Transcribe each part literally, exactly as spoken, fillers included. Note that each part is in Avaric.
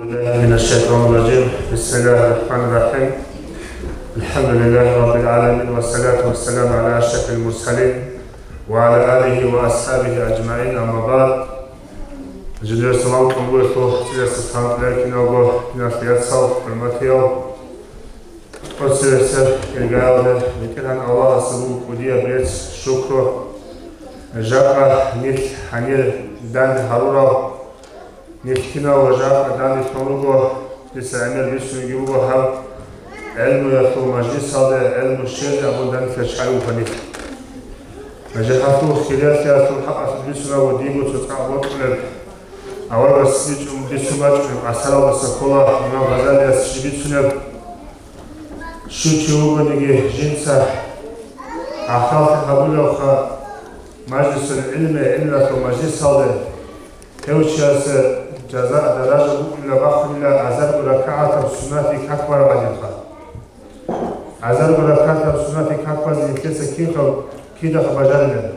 بالله من الشيطان الرجيم. بسم الله الرحمن الرحيم. الحمد لله رب العالمين، والصلاة والسلام على أشرف المرسلين وعلى آله وأصحابه أجمعين. أما بعد. Жидер салам кьунгуялъул цӀидаса салам кьеги киналго, диналъул яцал, хӀурматиял. ТӀоцебесеб иргаялда БетӀергьан Аллагьасе буго кӀудияб рецц, шукру. Жакъа нилъ гьанир данде гьарурал, нилъ кинав ва жакъа данде лъун руго, дица гӀемер бицунги буго гьаб гӀелмуялъул мажлисалде гӀелму щвезе абун данделъ чӀвай вуго нилъ. Гьанже гьалъул хириятлъиялъул хӀакъалъулъ бицунаго динго цо цӀакъ бокьулеб, аварагас бичӀчӀун бицун бачӀунеб асаралдаса ккола имам Гъазалияс жиб бицунеб. Щив чи вугониги жинца гӀахьаллъи гьабулевха мажлисул гӀилми, гӀилмуялъул мажлисалде, гьев чиясе жаза, даража букӀунила бахъунила азарго ракагӀатаб суннатги как бараб гӀадинха. Азарго ракагӀатаб суннатги как базе нилъеца кинха, кидахъ бажарилан.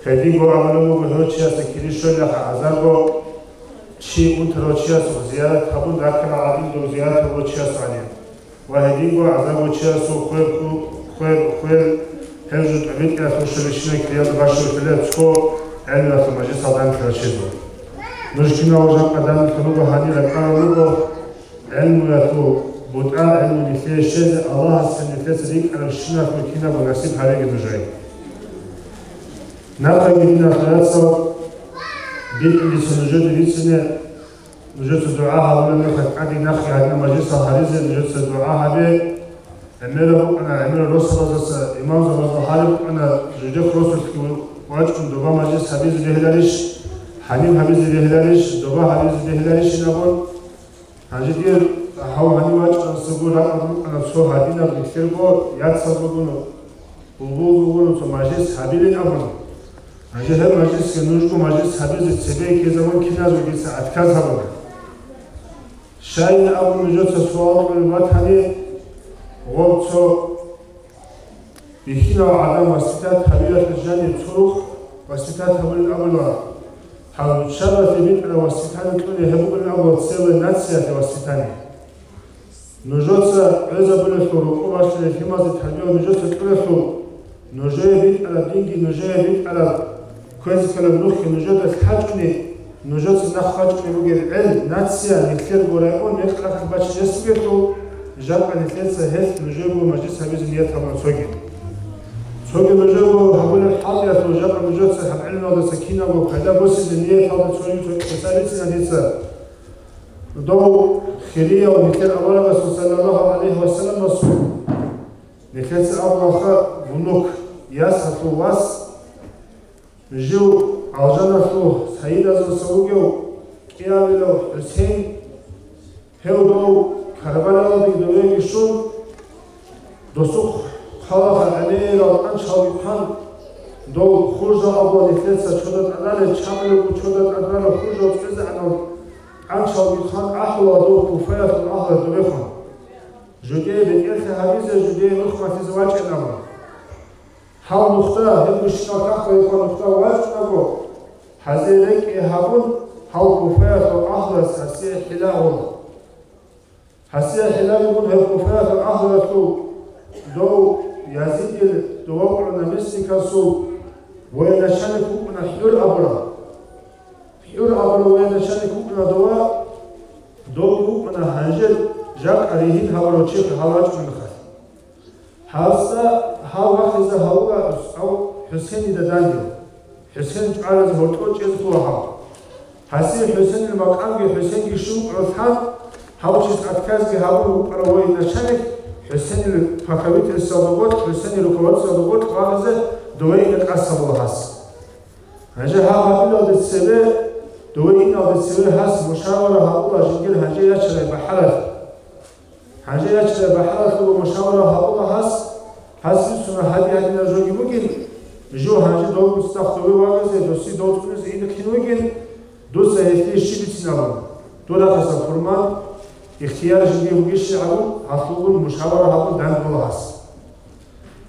Гьединго абулеб буго гьев чиясе кири щолелха азарго чи унтарав чиясухъ зиярат гьабун раккарал гӀадин дов зиярат гьабурав чиясухъ гӀадин. Ва гьединго азарго чиясул хвел, хвел, хвел, гьев жо тӀубитӀиялъул щолищинай кириялда бащулъулеб цо гӀелмуялъул мажлисалда данделъ рачезул. Нуж кинал жакъа данделъун руго гьанир ракӀарал руго. ГӀелмуялъул бутӀа, гӀелму нилъее щвезе Аллагьас нилъеца рикӀкӀарабщиналъул кинабго насиб гьабеги нужее. Нахъеги, диналъул яцал, битӀун дица нужеде бицине, нужеца дугӀа гьабулеб мехалъ тӀаде нахъе гьадинаб мажлисал гьаризе нужеца дугӀа гьабе. ГӀемерал букӀана, гӀемерал росабаздаса имамзабазда гьариб букӀана, жидехъ росулъги вачӀун доба мажлис гьабизе бегьиларищ, гьаниб гьабизе бегьиларищ, доба гьабизе бегьиларищин абун. Гьанже дир гьав гьанив вачӀарасдаго ракӀалда букӀана цо гьадинаб нилъерго яцазулгун, булбулзулгун цо мажлис гьабилин абун. Гьанже гьеб мажлисги нужго мажлис гьабизе цебе ккезабун киназго дица отказ гьабуна. Щайин абун нужеца суал кьолеб батани, гъоб цо бихьинав гӀадан воспитать гьабиялъул жаниб цо рукъ воспитать гьабулин абула. Гьав руччабалъе битӀараб воспитание кьолеб гьеб букӀунин абула целая нациялъе воспитание. Нужеца гӀезабулелъул, рокъов бащулел лъималазде тарбия нужеца кьолелъул, нужее битӀараб динги нужее битӀараб кквезе кколеб нухги нужеда лъачӀони, нужеца нахъ бачӀунеб бугеб гӀел, нация, нилъерго район, мекъи-рахъги бачине рес бугелъул, жакъа нилъеца гьелъ нужего мажлис гьабизе ният гьабуна цоги. Цоги нужего гьабулеб хӀалтӀиялъул жакъа нужеца гьаб гӀелмуялдаса кинабго пайда босизе нияталда цоги цо кьеса бицина дица. Дов хирияв нилъер аварагасул саллаллагьу гӀалайгьи ва салламасул, нилъеца абулаха, внук, ясалъул вас, жив Алжаналъул Саидазуласа вугев кӀиабилев ХӀусейн, гьев дов Карбалаялде довеги щун, досухъ хъалаха гӀемерал тӀанчалги хъван, дов хуржал абула нилъеца чода тӀадаре, чамалиго чода тӀадаре хуржал цӀезегӀанав тӀанчалги хъван ахӀула дов Куфаялъул агьлуялда довехун. Жудее бетӀерлъи гьабизе, жудее нух малъизе вачӀинабун. Гьал нухда, гьеб бищунал кахкаялъул нухда вачӀунаго, гьазе рекӀкӀи гьабун, гьал Куфаялъул агьлуялъ гьасие хӀила гьабула. Гьасие хӀила гьабун гьеб Куфаялъул агьлуялъул дов Язидил дова вукӀуна наместникасул военачальник вукӀуна ХӀур абурав. ХӀур абурав военачальник вукӀуна дова, дов вукӀуна гьанже жакъа ригьин гьабурав чи гьав вачӀунеб мехалъ. Гьасда гьав вахизе гьавула ГӀусав ХӀусейнида данде. ХӀусейн чӀваразе гьоркьов чӀезе ккола гьав. Гьасие ХӀусейнил макъамги ХӀусейнги щун вукӀаралъан, гьав чияс отказги гьабун вукӀарав военачальник ХӀусейнил покровительствоялда гъоркь, ХӀусейнил руководствоялда гъоркь вахизе дове ине къасд гьабула гьас. Гьанже гьаб гьабилалде цебе, дове иналде цебе гьас мушавара гьабула жиндир гьанже ячарай бахӀаралъ. Гьанже ячарай бахӀаралъуго мушавара гьабула гьас, гьас бицуна гьади-гьадинаб жоги бугин, жо гьанже дов цадахъ дове вагизе, досие дов цӀунизе ине кин вугин, дуца гьелъие щиб бицин абун, дур рахъалъа пурман, ихтияр жиндие бугищи абун, гьалъулгун мушавара гьабун дандула гьас.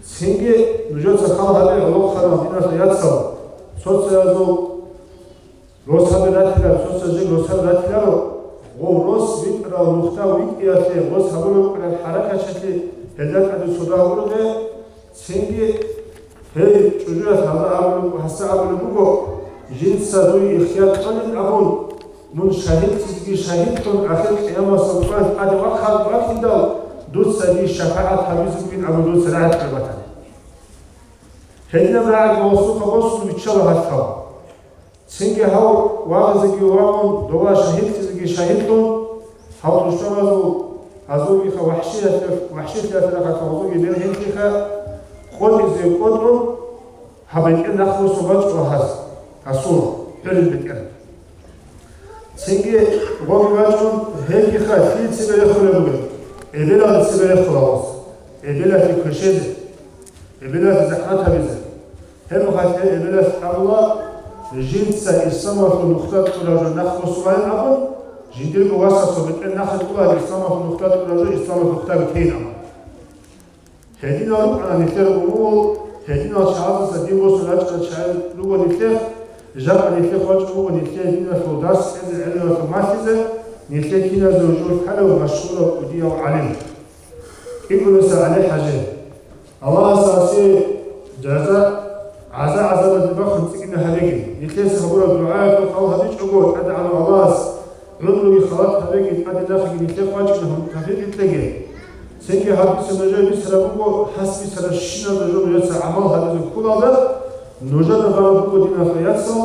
Цинги нужеца хал гьабе, гӀолохъанал диналъул яцал, цо-цоязул росаби ратиларо, цо-цо жеги росаби ратиларо, Гъов рос витӀарал нухда витӀиялъе, гъос гьабулеб букӀараб хӀаракаталъе гьелда тӀаде цо дагь гьабураб гье, цинги гьей чӀужуялъ гьазда абулеб-, гьасда абулеб буго, жинца дуе ихтияр кьолин абун, мун шагьидлъизеги шагьидлъун ахир къиямасеб къоялъ тӀаде вахъа-, вахъидал, дуца дие шафагӀат гьабизе бугин абун дуца рагӀи кьабатани. Гьединаб рагӀиги гъосухъа босун биччала гьалъал. Цинги гьав вагъизеги вагъун, доба шагьидлъизеги шагьидлъун, гьав тушманазул гьазулгиха вахӀшиялъе-, вахӀшиялъе рахъалъа гьазулги мергьенлъиха, къотӀизе къотӀун, гьаб бетӀер нахъ босун бачӀула гьаз, гьасул, хӀурил бетӀер. Цинги гъоги бачӀун, гьелгиха лъие цебе рехулеб бугеб? Эбелалде цебе рехула гъос. Эбелалъе квешезе, эбелалъе захӀмат гьабизе. Гьеб мехалъ гьеб эбелалъ абула, жинца исламалъул нухда кьураб жо нахъ босуларин абун, жиндирго васасул бетӀер нахъе кьула исламалъул нухда кьураб жо исламалъул нухдаги тейин абун. Гьединал рукӀана нилъер умумул, гьединал чагӀаздаса дин босун рачӀарал чагӀи руго нилъер, жакъа нилъер хвачӀун буго нилъер диналъул дарс кьезе, гӀелмуялъул малъизе, нилъер киназул жур хӀалав машгьурав кӀудияв гӀалим. КӀикӀуласа ГӀали-хӀажи. Аллагьас гьасие жаза, гӀаза-гӀазабазе бахун цӀикӀкӀине гьабеги. Нилъеца гьабураб дугӀаялъул къабул гьабичӀого, ТӀадегӀанав Аллагьас гӀумруги халат гьабеги, тӀаде нахъеги нилъер къвачӀине тавфикъ кьеги. Цинги гьаб бица нужее бицараб буго, гьас бицарабщинаб нужер нужеца гӀамал гьабизе кколалда, нужеда бараб буго, диналъул яцал,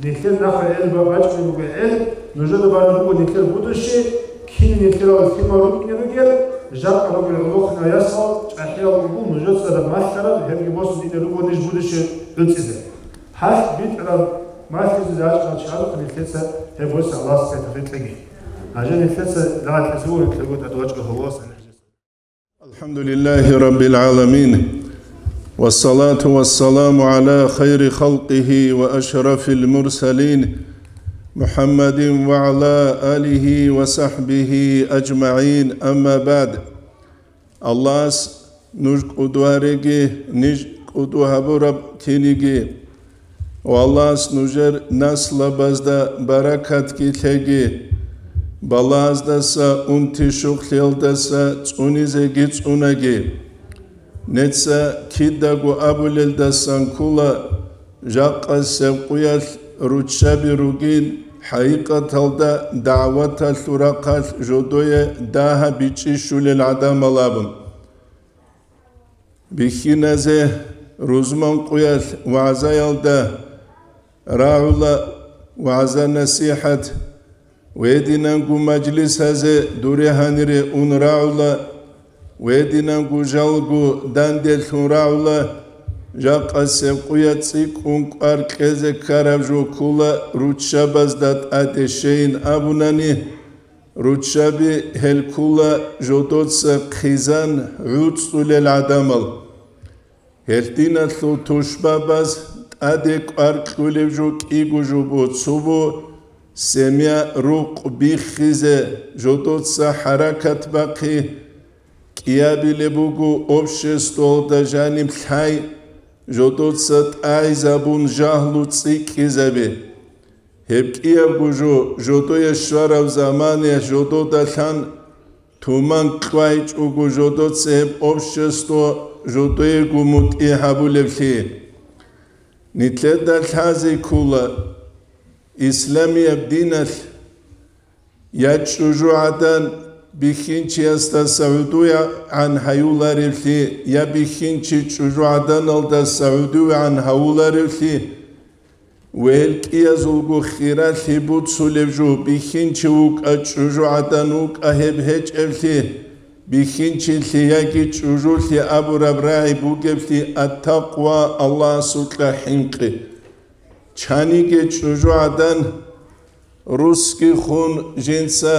нилъер нахъа гӀел ба-, бачӀунеб буго гӀел, нужеда бараб буго нилъер будущее, кин нилъерал лъимал рукӀине ругел, жакъа ругел гӀолохъанал ясал, чӀахӀиял угул нужеца малъараб, гьебги босун диде руго ниж будущее гӀуцӀизе. Гьалъ битӀараб малъизе рачӀарал чагӀазухъа нилъеца гьеб босун Аллагьас тавфикъ кьеги. Гьанже нилъеца дагьа кьезе вугьин кьего тӀадвачӀо гьалас. الحمد لله رب العالمين، والصلاة والسلام على خير خلقه وأشرف المرسلين محمد وعلى آله وصحبه أجمعين، أما بعد. Аллагьас нуж кӀуду гьареги, ниж кӀуду гьабураб киниги. Ва Аллагьас нужер наслабазда баракатги лъеги, балагьаздаса, унти-щухълъиялдаса цӀунизеги цӀунаги. Нижеца кидаго абулелдасан ккола, жакъасеб къуялъ руччаби ругин, хӀакъикъаталда дагӀваталъул рахъалъ жодое дагьа бичӀчӀи щулел гӀадамал абун. Бихьиназе рузман къуялъ вагӀзаялда рагӀула вагӀза-насихӀат, гьединанго мажлисазе дуре гьанире ун рагӀула, гьединанго жалго данделъун рагӀула, жакъасеб къуя цӀикӀкӀун кӀвар кьезе ккараб жо ккола руччабазда тӀаде щейин абунани, руччаби гьел ккула жодоца хъизан гӀуцӀулел гӀадамал. Гьел диналъул тушбабаз тӀаде кӀвар кьулев жо кӀиго жо бо-, цо бо семья рукъ биххизе, жодоца хӀаракат бахъи, кӀиабилеб буго обществоялда жаниб лъай, жодоца тӀайзабун жагьлу цӀикӀкӀизаби. Гьеб кӀиябго жо, жодое щвараб заманаялъ жододалъан туман кьвайчӀого жодоца гьеб общество жодоего мутӀигӀ гьабулеблъи. Нилъеда лъазе ккола исламияб диналъ я чӀужугӀадан бихьинчиясдаса гӀодовегӀан гьаюларевлъи, я бихьинчи чӀужугӀаданалдаса гӀодовегӀан гьавуларевлъи, ва гьел кӀиязулго хиралъи буцулев жо, бихьинчи вукӀа, чӀужугӀадан вукӀа гьеб гьечӀевлъи, бихьинчилъи яги чӀужулъи абураб рагӀи бугеблъи ат-такъва, Аллагьасукьа хӀинкъи. Чаниги чӀужугӀадан русги хун жинца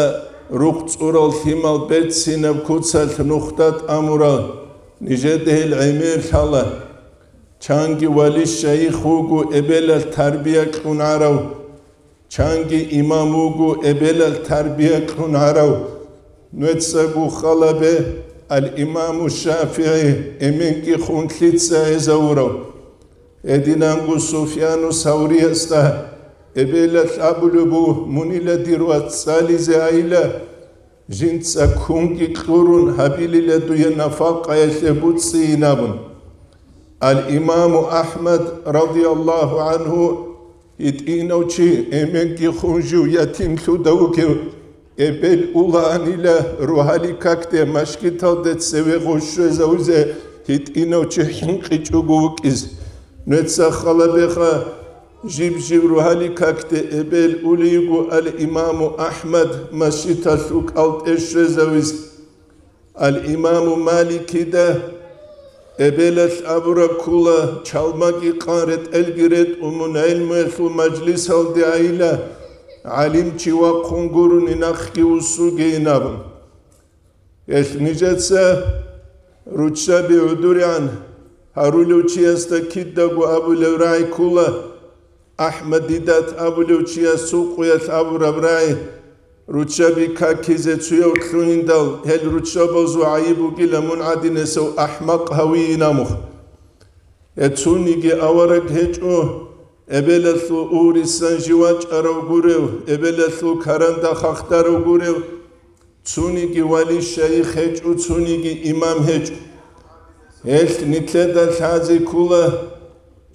рукъ цӀурал лъимал берцинаб куцалъ нухда тӀамурал, нижеда гьел гӀемер лъала. Чанги вали-шайих вуго эбелалъ тарбия кьун гӀарав, чанги имам вуго эбелалъ тарбия кьун гӀарав. Нужецаго хал гьабе, ал-Имаму ШафигӀи эменги хун лъица гӀезавурав? Гьединанго Суфьяну Савриясда Эбелалъ абулеб буго: «Мунила дир вац цӀализе айила, жинца кунги кьурун гьабилила дуе нафакъаялъе буцӀцӀийин», – абун. Ал-Имаму Ахмад, радияллагьу гӀангьу, гьитӀинав чи, эменги хун жив ятимлъуда вугев, эбел улаанила рогьалил какде машгиталде цеве гъов щвезавизе гьитӀинав чи хӀинкъичӀого вукӀиз. Нуца халабеха, жиб-жиб рогьалил какде эбел улей йиго ал-Имаму Ахмад машгиталъул кӀалтӀе щвезавиз. Ал-Имаму Маликида эбелалъ абураб ккола: «Чалмаги къан, ретӀелги ретӀун, мун гӀелмуялъул мажлисалде айила, гӀалимчи вахъун гурони нахъги вуссугейин», – абун. Гьелъ нижеца руччаби гӀодорегӀан гьарулев чиясда кидаго абулеб рагӀи ккола, Ахмадидат абулев чияс цо къоялъ абураб рагӀи: «Руччаби какизе цуяв лъугьиндал, гьел руччабазул гӀайиб бугила мун гӀадинасев ахӀмакъ гьавиин», – амухъ. Гье, цониги авараг гьечӀо, эбелалъул угьурисан жив вачӀарав гурев, эбелалъул каранда хахдарав гурев, цониги вали-шайих гьечӀо, цониги имам гьечӀо. Гьелъ нилъеда лъазе ккола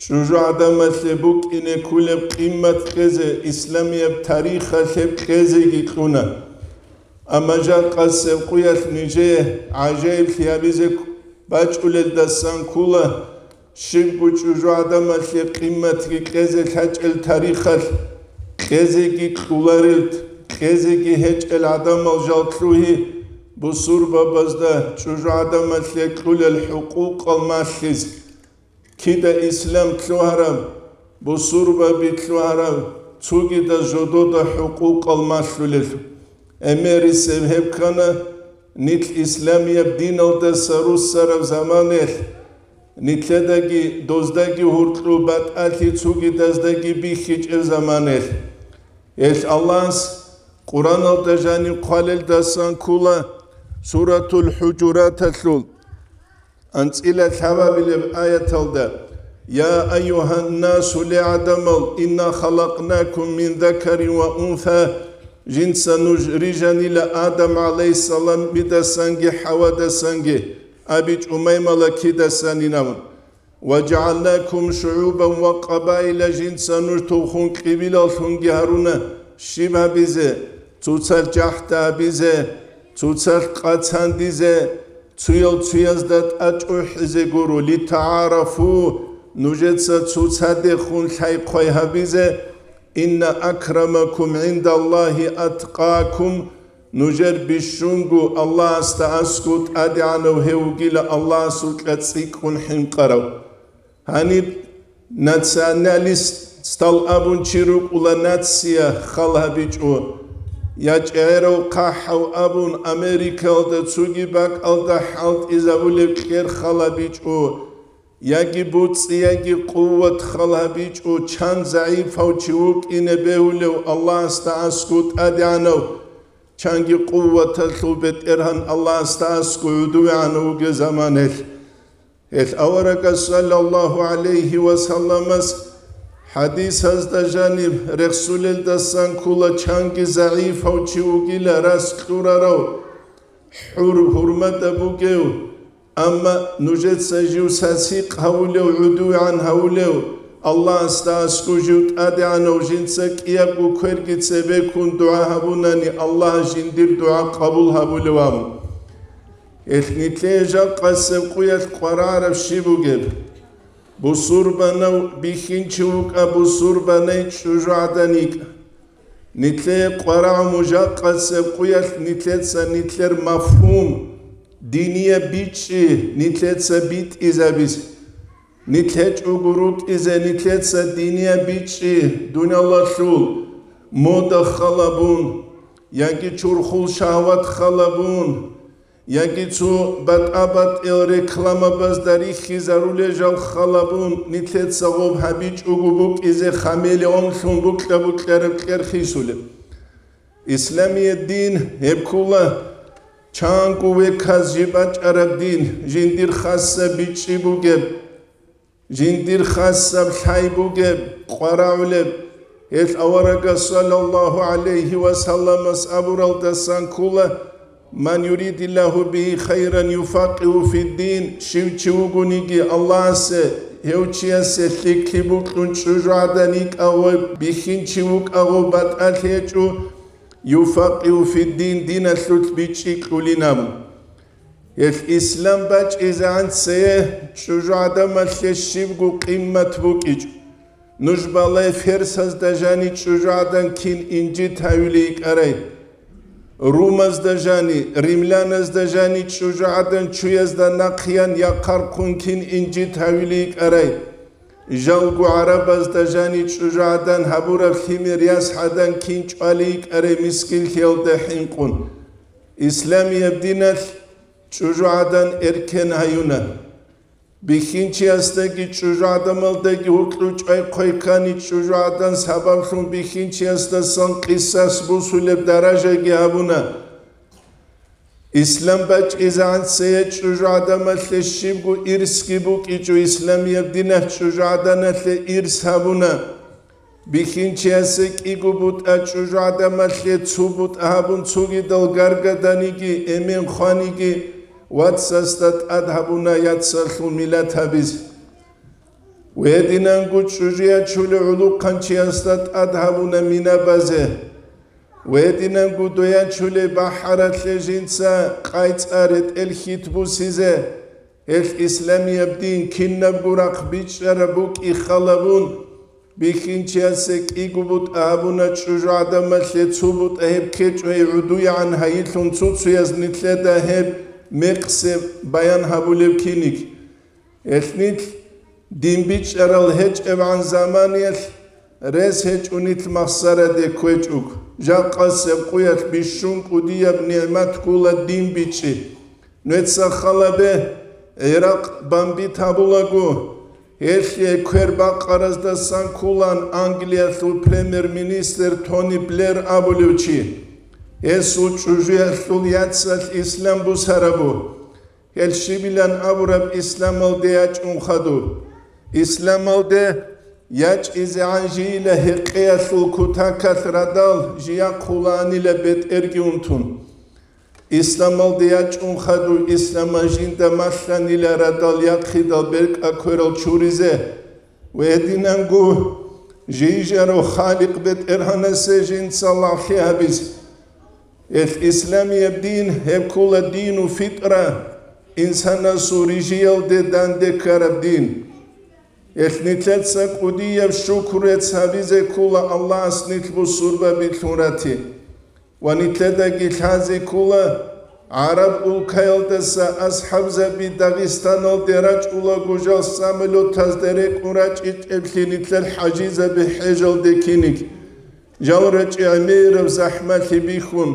чӀужугӀадамалъе букӀине кколеб къимат кьезе, исламияб тарихалъ гьеб кьезеги кьуна. Амма жакъасеб къоялъ нижее гӀажаиблъи гьабизе бачӀулелдасан ккола, щибго чӀужугӀадамалъе къиматги кьезе лъачӀел тарихалъ кьезеги кьоларел, кьезеги гьечӀел гӀадамал жал лъугьи, бусурбабазда чӀужугӀадамалъе кьолел хӀукъукъал малъизе. Кида ислам лъугьараб, бусурбаби лъугьараб, цогидаз жодода хӀукъукъал малъулел. Гьемерисеб гьеб ккана, нилъ исламияб диналдаса руссараб заманаялъ, нилъедаги доздаги гьоркьоб батӀалъи цогидаздаги бихьичӀеб заманаялъ. Гьелъ Аллагьас Къуръаналда жаниб хъвалелдасан ккола Суратул ХӀужураталъул анцӀила лъабабилеб аяталда: «Я айюгьаннасу, ле гӀадамал, инна халакънакум мин закарин ва унса», жинца нуж рижанила Адам гӀалайгьиссаламидасанги ХӀавадасанги, абичӀо маймалакидасан инавун. «Ва жагӀалнакум шугӀубан ва къабаила», жинца нуж тухум-кьибилаллъунги гьаруна, щиб гьабизе, цоцалъ жахӀда гьабизе, цоцалъ къацандизе, цуял цуязда тӀачӀухӀизе гуро, «литагӀарафу», нужеца цоцадехун лъай-хъвай гьабизе, «Инна акрамакум гӀиндаллагьи аткъакум», нужер бищунго Аллагьасда аскӀов тӀадегӀанав гьев вугила Аллагьасукьа цӀикӀкӀун хӀинкъарав. Гьаниб националистал абун чи рукӀула нация хал гьабичӀо, я чӀегӀерав хъахӀав абун Америкалда цоги бакӀалда хӀалтӀизабулеб кьер хал гьабичӀо. Яги буцӀцӀи, яги къуват хал гьабичӀо, чан загӀипав чи вукӀине бегьулев Аллагьасда аскӀов тӀадегӀанав, чанги къуваталъул бетӀергьан Аллагьасда аскӀов гӀодовегӀанав вугев заманаялъ. Гьелъ аварагас, саллаллагьу гӀалайгьи ва салламас, хӀадисазда жаниб рехсулелдасан ккола, чанги загӀипав чи вугила рас кьурарав, хӀур-, хӀурмада бугев, амма нужеца жив сасихъ гьавулев, гӀодовегӀан гьавулев, Аллагьасда аскӀов жив тӀадегӀанав, жинца кӀиябго кверги цебеккун дугӀа гьабунани, Аллагьас жиндир дугӀа къабул гьабулев абун. Гьелъ нилъее жакъасеб къуялъ къварагӀараб щиб бугеб? Бусурбанав бихьинчи вукӀа, бусурбанай чӀужугӀадан йикӀа. Нилъее къварагӀун жакъасеб къуялъ нилъеца нилъер мафгьум, динияб бичӀчӀи нилъеца битӀизабизе. Нилъ гьечӀого рукӀизе нилъеца динияб бичӀчӀи, дуниялалъул мода хал гьабун, яги чурхул шагьват хал гьабун, яги цо батӀа-батӀиял рекламабазда рихьизарулел жал хал гьабун, нилъеца гъоб гьабичӀого букӀизе хамелеонлъун букьа-букьараб кьер хисулеб. Исламияб дин гьеб ккола чанго веказ жиб бачӀараб дин, жиндир хасаб бичӀчӀи бугеб, жиндир хасаб лъай бугеб, къварагӀулеб. Гьел аварагас саллаллагьу гӀалайгьи ва салламас абуралдасан ккола: «Ман юридиллагьу бигьи хайран юфаккигьу фиддин», щив чи вугониги Аллагьасе, гьев чиясе лъикӀлъи букьун чӀужугӀадан йикӀа гъой бихьинчи вукӀа гъо батӀалъи гьечӀо, «юфаккигьу фиддин», диналъулъ бичӀчӀи кьулин абун. Гьелъ ислам бачӀизегӀан цее чӀужугӀадамалъе щибго къиммат букӀичӀ. Нуж балай ферсазда жани чӀужугӀадан кин инжит гьавили йикӀарай. Румазда жани, римляназда жани чӀужугӀадан чуязда нахъян яхъархъун кин инжит гьавили йикӀарай. Жалго гӀарабазда жани чӀужугӀадан гьабураб лъимер яс гӀадан кин чӀвали йикӀарай мискинлъиялда хӀинкъун. Исламияб диналъ чӀужугӀадан эркен гьаюна. Бихьинчиясдаги чӀужугӀадамалдаги гьукьу чӀвай хъвай ккани чӀужугӀадан сабаблъун бихьинчиясдасан къисас бусулеб даражаги гьабуна. Ислам бачӀизегӀан цее чӀужугӀадамалъе щибго ирсги букӀичӀо, исламияб диналъ чӀужугӀаданалъе ирс гьабуна. Бихьинчиясе кӀиго бутӀа чӀужугӀадамалъе цо бутӀа гьабун цогидал гаргаданиги эмен хваниги вацасда тӀад гьабуна яцалъул милат гьабизе. Гьединанго чӀужу ячулев гӀулухъанчиясда тӀад гьабуна мина базе. Гьединанго доячулеб бахӀаралъе жинца къайцӀа ретӀел хьит бусизе. Гьелъ исламияб дин кинабго рахъ бичӀчӀараб букӀи халабун, бихьинчиясе кӀиго бутӀа гьабуна чӀужугӀадамалъе цо бутӀа гьеб ккечӀо гьей гӀудуягӀан гьайилъун цо-цояз нилъеда гьеб мекъсеб баян гьабулеб киниг. Гьелъ нилъ дин бичӀчӀарал гьечӀебгӀан заманиялъ рес гьечӀо нилъ махсараде кквечӀого. Жакъасеб къуялъ бищун кӀудияб нигӀмат ккола дин бичӀчӀи. Нуеца халабе, ГӀиракъ бомбит гьабулаго, гьелъие квер бакъараздасан кколан Англиялъул премьер-министр Тони Блер абулев чи. Гьесул чӀужуялъул яцалъ ислам бусарабу. Гьел щибилан абураб исламалде ячӀун хадур. Исламалде ячӀизегӀан жийила гьекъеялъул кутакалъ радал жия хъулаанила бетӀерги унтун. Исламалде ячӀун хадур исламал жинда малъанила радал яхъидал беркӀа кверал чуризе ва гьединанго жийжаро Халикъ БетӀергьанасе жинца лагълъи гьабизе. Гьелъ исламияб дин гьеб ккола дину фитӀра, инсанасул рижиялде данде ккараб дин. Гьелъ нилъеца кӀудияб шукру рецц гьабизе ккола Аллагьас нилъ бусурбабилъун рати. Ва нилъедаги лъазе ккола, гӀараб улкаялдаса асхӀабзаби Дагъистаналде рачӀулаго жал самолетазда рекӀун рачӀичӀеблъи нилъер хӀажизаби хӀежалде киниг. Жал рачӀи гӀемераб захӀмалъи бихьун,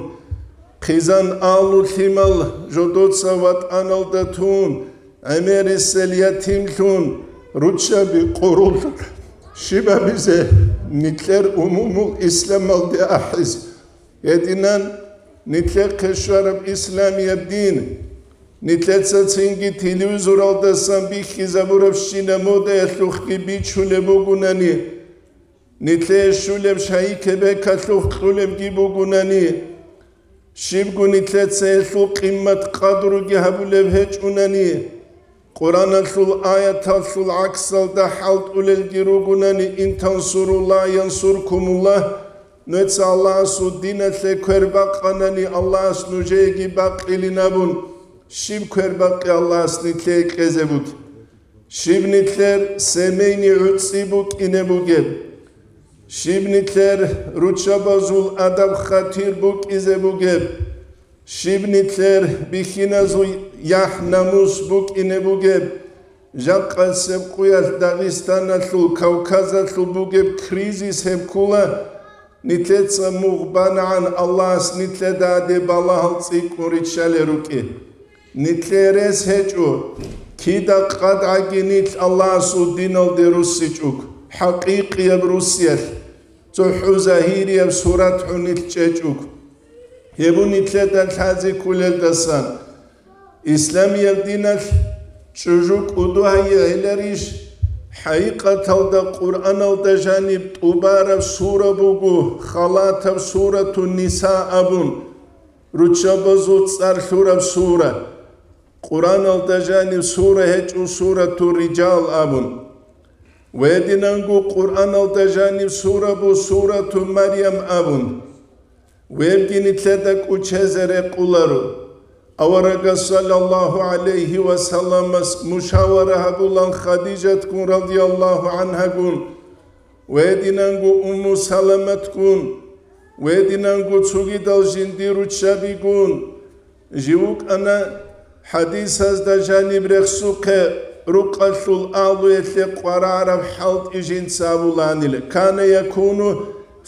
хъизан алу-лъимал жодоца ватӀаналда тун, гӀемерисел ятимлъун, руччаби къорулъ щибабизе нилъер умумул исламалде ахӀизе. Гьединан нилъехъе щвараб исламияб дин, нилъеца цинги телевизоралдасан бихьизабурабщина модаялъухъги бичулеб бугунани, нилъее щулеб шайи кебекалъухъ кьулебги бугунани, щибго нилъеца гьелъул къиммат-къадруги гьабулеб гьечӀунани, Къуръаналъул аяталъул гӀаксалда хӀалтӀулелги ругунани, «Ин тансуруллагь янсуркумуллагь», нуеца Аллагьасул диналъе квер бакъанани, Аллагьас нужееги бакъилин абун, щиб квер бакъи Аллагьас нилъее кьезе бугеб? Щиб нилъер семейный гӀуцӀи букӀине бугеб? Щиб нилъер руччабазул адаб-хатир букӀизе бугеб? Щиб нилъер бихьиназул яхӀ-намус букӀине бугеб? Жакъасеб къуялъ Дагъистаналъул, Кавказалъул бугеб кризис гьеб ккола, нилъеца мугъ банагӀан Аллагьас нилъеда гьаде балагьал цӀикӀкӀун риччалел рукӀин. Нилъее рес гьечӀо, кида къадгӀаги нилъ Аллагьасул диналде руссичӀого, хӀакъикъияб руссиялъ, цохӀо загьирияб сурат гьунилъ чӀечӀого. Гьеб нилъеда лъазе кколелдасан, исламияб диналъ чӀужу кӀуду гьайи гӀеларищ? ХӀакъикъаталда Къуръаналда жаниб тӀубараб сура буго, халатаб суратун Ниса абун, руччабазул цӀар лъураб сура. Къуръаналда жаниб сура гьечӀо, сурату Риджал абун. Гьединанго Къуръаналда жаниб сура бу, сурату Марьям абун. Гьебги нилъеда кӀочезе рекъоларо. Аварагас саллаллагьу гӀалайгьи ва салламас мушавара гьабулан Хадижатгун радияллагьу гӀангьагун, гьединанго Умму Саламатгун, гьединанго цогидал жиндир руччабигун, жив вукӀана хӀадисазда жаниб рехсухъе, рукъалъул агьлуялъе къварагӀараб хӀалтӀи жинца абуланила: «Кана якуну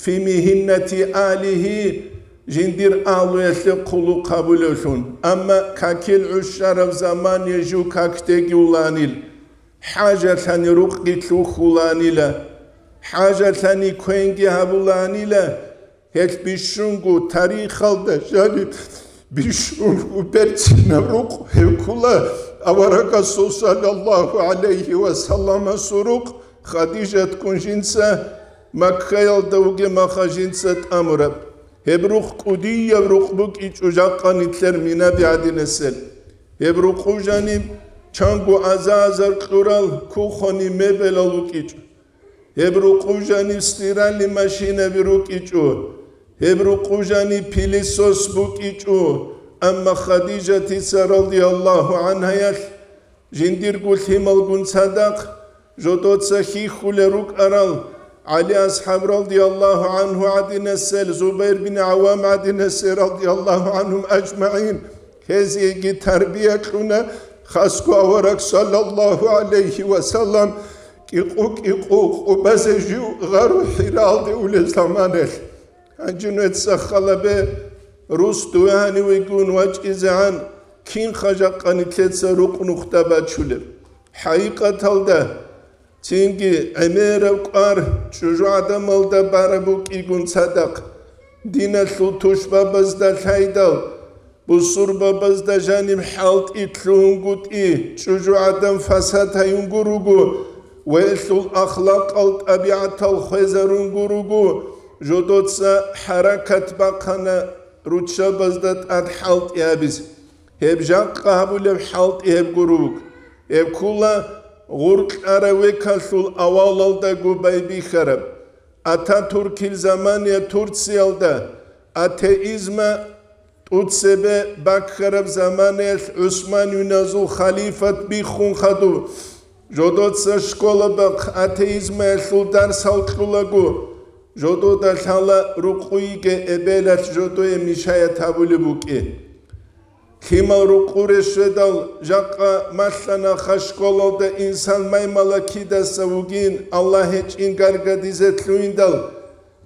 фи мигьиннати агьлигьи», жиндир агьлуялъе хъулухъ гьабулевлъун, амма какил гӀуж щвараб заман жив какдеги вуланил, хӀажалъани рукъги лъухьуланила, хӀажалъани квенги гьабуланила. Гьелъ бищунго тарихалда жаниб бищунго берцинаб рукъ гьеб ккола аварагасул саллаллагьу гӀалайгьи ва салламасул рукъ Хадижатгун жинца Маккаялда вугеб маха жинца тӀамураб. Гьеб рукъ кӀудияб рукъ букӀичӀо жакъа нилъер минаби гӀадинасел. Гьеб рукъу жаниб чанго аза-азар кьурал кухонный мебелал вукӀичӀо. Гьеб рукъу жаниб стиральный машинаби рукӀичӀо, гьеб рукъу жаниб пылесос букӀичӀо, амма Хадижатица радияллагьу гӀангьаялъ жиндирго лъималгун цадахъ жодоца хьихьулел рукӀарал ГӀали асхӀаб радияллагьу гӀангьу гӀадинасел, Зубайр бин ГӀаввам гӀадинасел радияллагьу гӀангьум ажмагӀин, гьезиеги тарбия кьуна, хасго авараг саллаллагьу гӀалайгьи ва саллам кӀикъу-кӀикъу къубазе жив гъару ХӀираялде улел заманалъ. Гьанже нужеца хал гьабе, рус дуе гьанивегун вачӀизегӀан кинха жакъа нилъеца рукъ-нухда бачулеб. ХӀакъикъаталда, цинги гӀемераб кӀвар чӀужугӀадамалда бараб букӀигун цадахъ, диналъул тушбабазда лъайдал, бусурбабазда жаниб хӀалтӀи лъугьунгутӀи, чӀужугӀадан фасад гьаюнгу руго ва гьелъул ахлакъал тӀабигӀатал хвезарунгу руго, жодоца хӀаракат бахъана руччабазда тӀад хӀалтӀи гьабизе. Гьеб жакъа гьабулеб хӀалтӀи гьеб гуро вуго. Гьеб ккола гъуркьарав векалъул авалалдаго байбихьараб. Ататуркил замания Турциялда атеизма тӀуцебе баккараб заманаялъ ГӀусманвиназул халифат биххун хадуб, жодоца школа бахъ атеизмаялъул дарсал кьулаго, жодода лъала рукъуйиги эбелалъ жодое мешаят гьабулеб букӀи. Лъимал рукъуре щведал, жакъа малъана ха школалда инсан маймалакидаса вугин, Аллагь гьечӀин гаргадизе лъугьиндал,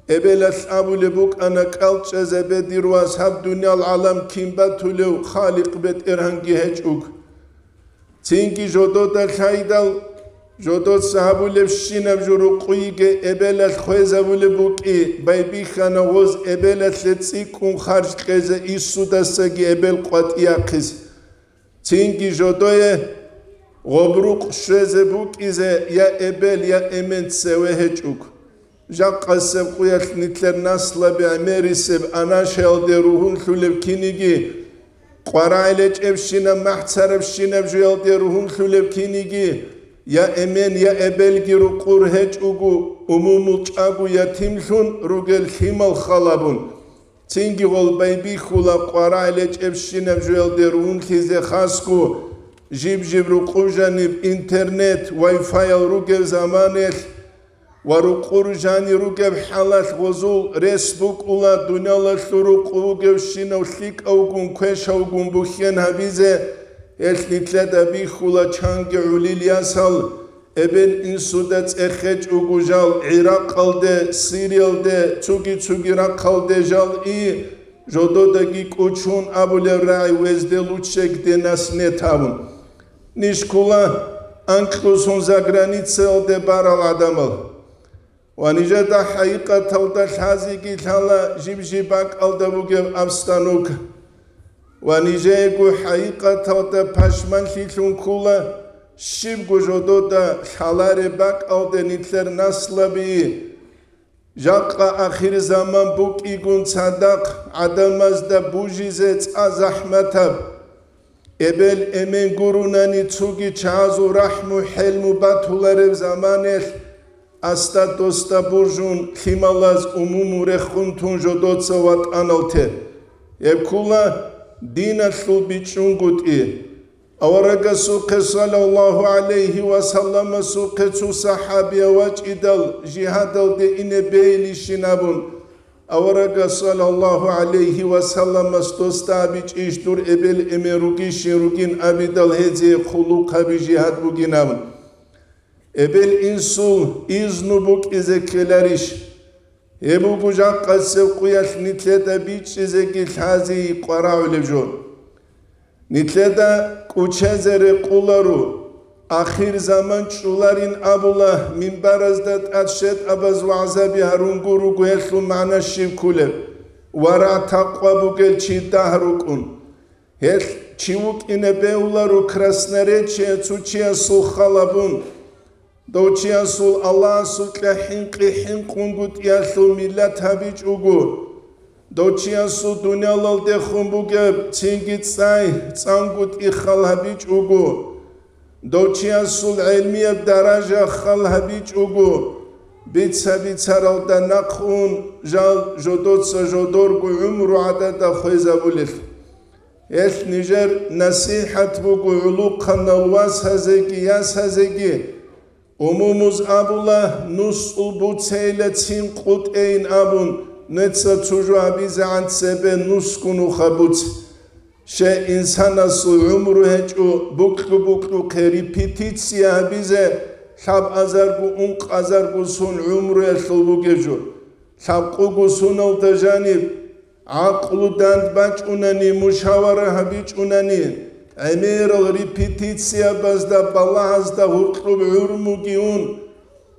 эбелалъ абулеб букӀана кӀалчӀезе: «Бе, дир вас, гьаб дуниял гӀалам кин батулев, Халикъ БетӀергьанги гьечӀого». Цинги жодода лъайдал, жодоца гьабулебщинаб жо рукъуйиги эбелалъ хвезабулеб букӀи, байбихьана гъоз эбелалъе цӀикӀкӀун харж кьезе инсудасаги эбел къватӀияхъизе. Цинги жодое гъоб рукъ щвезе букӀизе я эбел, я эмен цеве гьечӀого. Жакъасеб къуялъ нилъер наслаби гӀемерисеб анашаялде ругьунлъулеб киниги, къварагӀи лечӀебщинаб, махӀцарабщинаб жуялде ругьунлъулеб киниги, я эмен, я эбелги рукъур гьечӀого, умумул чӀаго ятимлъун ругел лъимал халабун. Цинги гъол байбихьула къварагӀи лечӀебщинаб жуялде ругьунлъизе хасго, жиб-жиб рукъу жаниб интернет, вай-фаял ругеб заманаялъ, ва рукъур жани ругеб хӀалалъ гъозул рес букӀула, дуниялалъул рукъу вугевщинав лъикӀавгун, квешавгун бухьен гьабизе, гьелъ нилъеда бихьула чанги гӀулил ясал, эбел-инсуда цӀехечӀого жал ГӀиракъалде, Сириялде, цуги-цуги рахъалде жал и, жододаги кӀучун абулеб рагӀи «Везде лучше, где нас нет» абун. Ниж ккула анкьусун заграницаялде барал гӀадамал. Ва нижеда хӀакъикъаталда лъазеги лъала жиб-жиб бакӀалда бугеб обстановка. Ва нижеего хӀакъикъаталда пашманлъилъун ккула Щибго жодода лъалареб бакӀалде нилъер наслаби, жакъа ахирзаман букӀигун цадахъ гӀадамазда бужизе цӀа захӀматаб, эбел-эмен гурунани цуги чагӀазул рахӀму-хӀелму батулареб заманелъ, аста-доста бужун, лъималаз умуму рехун тун жодоца ватӀаналте. Гьеб ккула диналъул бичӀчӀунгутӀи. Аварагасухъе, саллаллагьу гӀалайгьи ва салламасухъе, цо сахӀабияв вачӀидал жигьадалде ине бейилищин абун, аварагас, саллаллагьу гӀалайгьи ва салламас, досда абичӀищ дур эбел-эмен ругищин ругин абидал гьезие хъулухъаби жигьад бугин абун. Эбел-инсул изну букӀизе ккеларищ? Гьеб буго жакъасеб къуялъ нилъеда бичӀчӀизеги лъази къварагӀулеб жо. Нилъеда кӀучезе рекъоларо, ахирзаман чӀоларин абула, минбаразда тӀад щетӀабаз вагӀзаби гьарун гуро гьелъул магӀна щиб кколеб, варагӀ-такъва бугел чи дагь рукӀун. Гьелъ чи вукӀине бегьуларо красноречие цо чиясул хал гьабун. Дов чиясул Аллагьасукьа хӀинкъи хӀинкъунгутӀиялъул миллат гьабичӀого, дов чиясул дуниялалдехун бугеб цинги цӀай цӀангутӀи хал гьабичӀого, дов чиясул гӀелмияб даража хал гьабичӀого, бица-бицаралда нахъ ун, жал жодоца жодорго гӀумру гӀадада хвезабулелъ. Гьелъ нижер насихӀат буго гӀулухъанал васазеги ясазеги. Умумуз абула, нусул буцейила цин къутӀейин абун, нуца цо жо гьабизегӀан цебе нусго нуха буц. Щай инсанасул гӀумру гьечӀо букьу-букьухъе репетиция гьабизе, лъабазарго-ункъазарго сон гӀумруялъул бугеб жо. Лъабкъого соналда жаниб гӀакълу данд бачӀунани, мушавара гьабичӀунани, гӀемерал репетициябазда, балагьазда гьуркьуб гӀурмуги ун,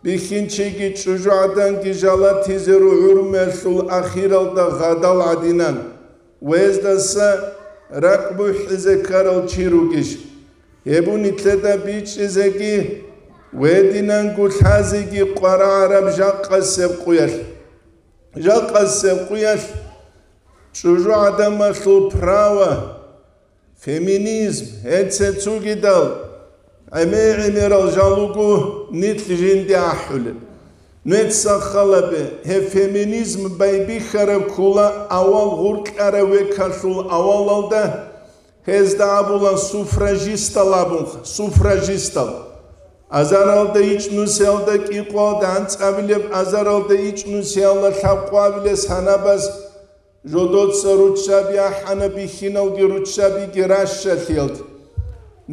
бихьинчиги чӀужугӀаданги жалатизе ругӀурмелъул ахиралда гъадал гӀадинан, вездаса ракӀ бухӀизе ккарал чи ругищ? Гьеб нилъеда бичӀчӀизеги, гьединанго лъазеги къварагӀараб жакъасеб къуялъ. Жакъасеб къуялъ чӀужугӀадамалъул право, феминизм, гьеце цугидал гӀемер-гӀемерал жал руго нилъ жинди ахӀулеб. Нуца халабе, гьеб феминизм байбихьараб ккола авал гъуркьарав векалъул авалалда, гьезда абула суфражистал абунха, суфражистал. Азаралда ичӀнусиялда кӀикъоялда анцӀабилеб азаралда ичӀнусиялда лъабкъоабилес гьанабаз жодоца руччаби ахӀана, бихьиналги руччабиги ращалъиялда.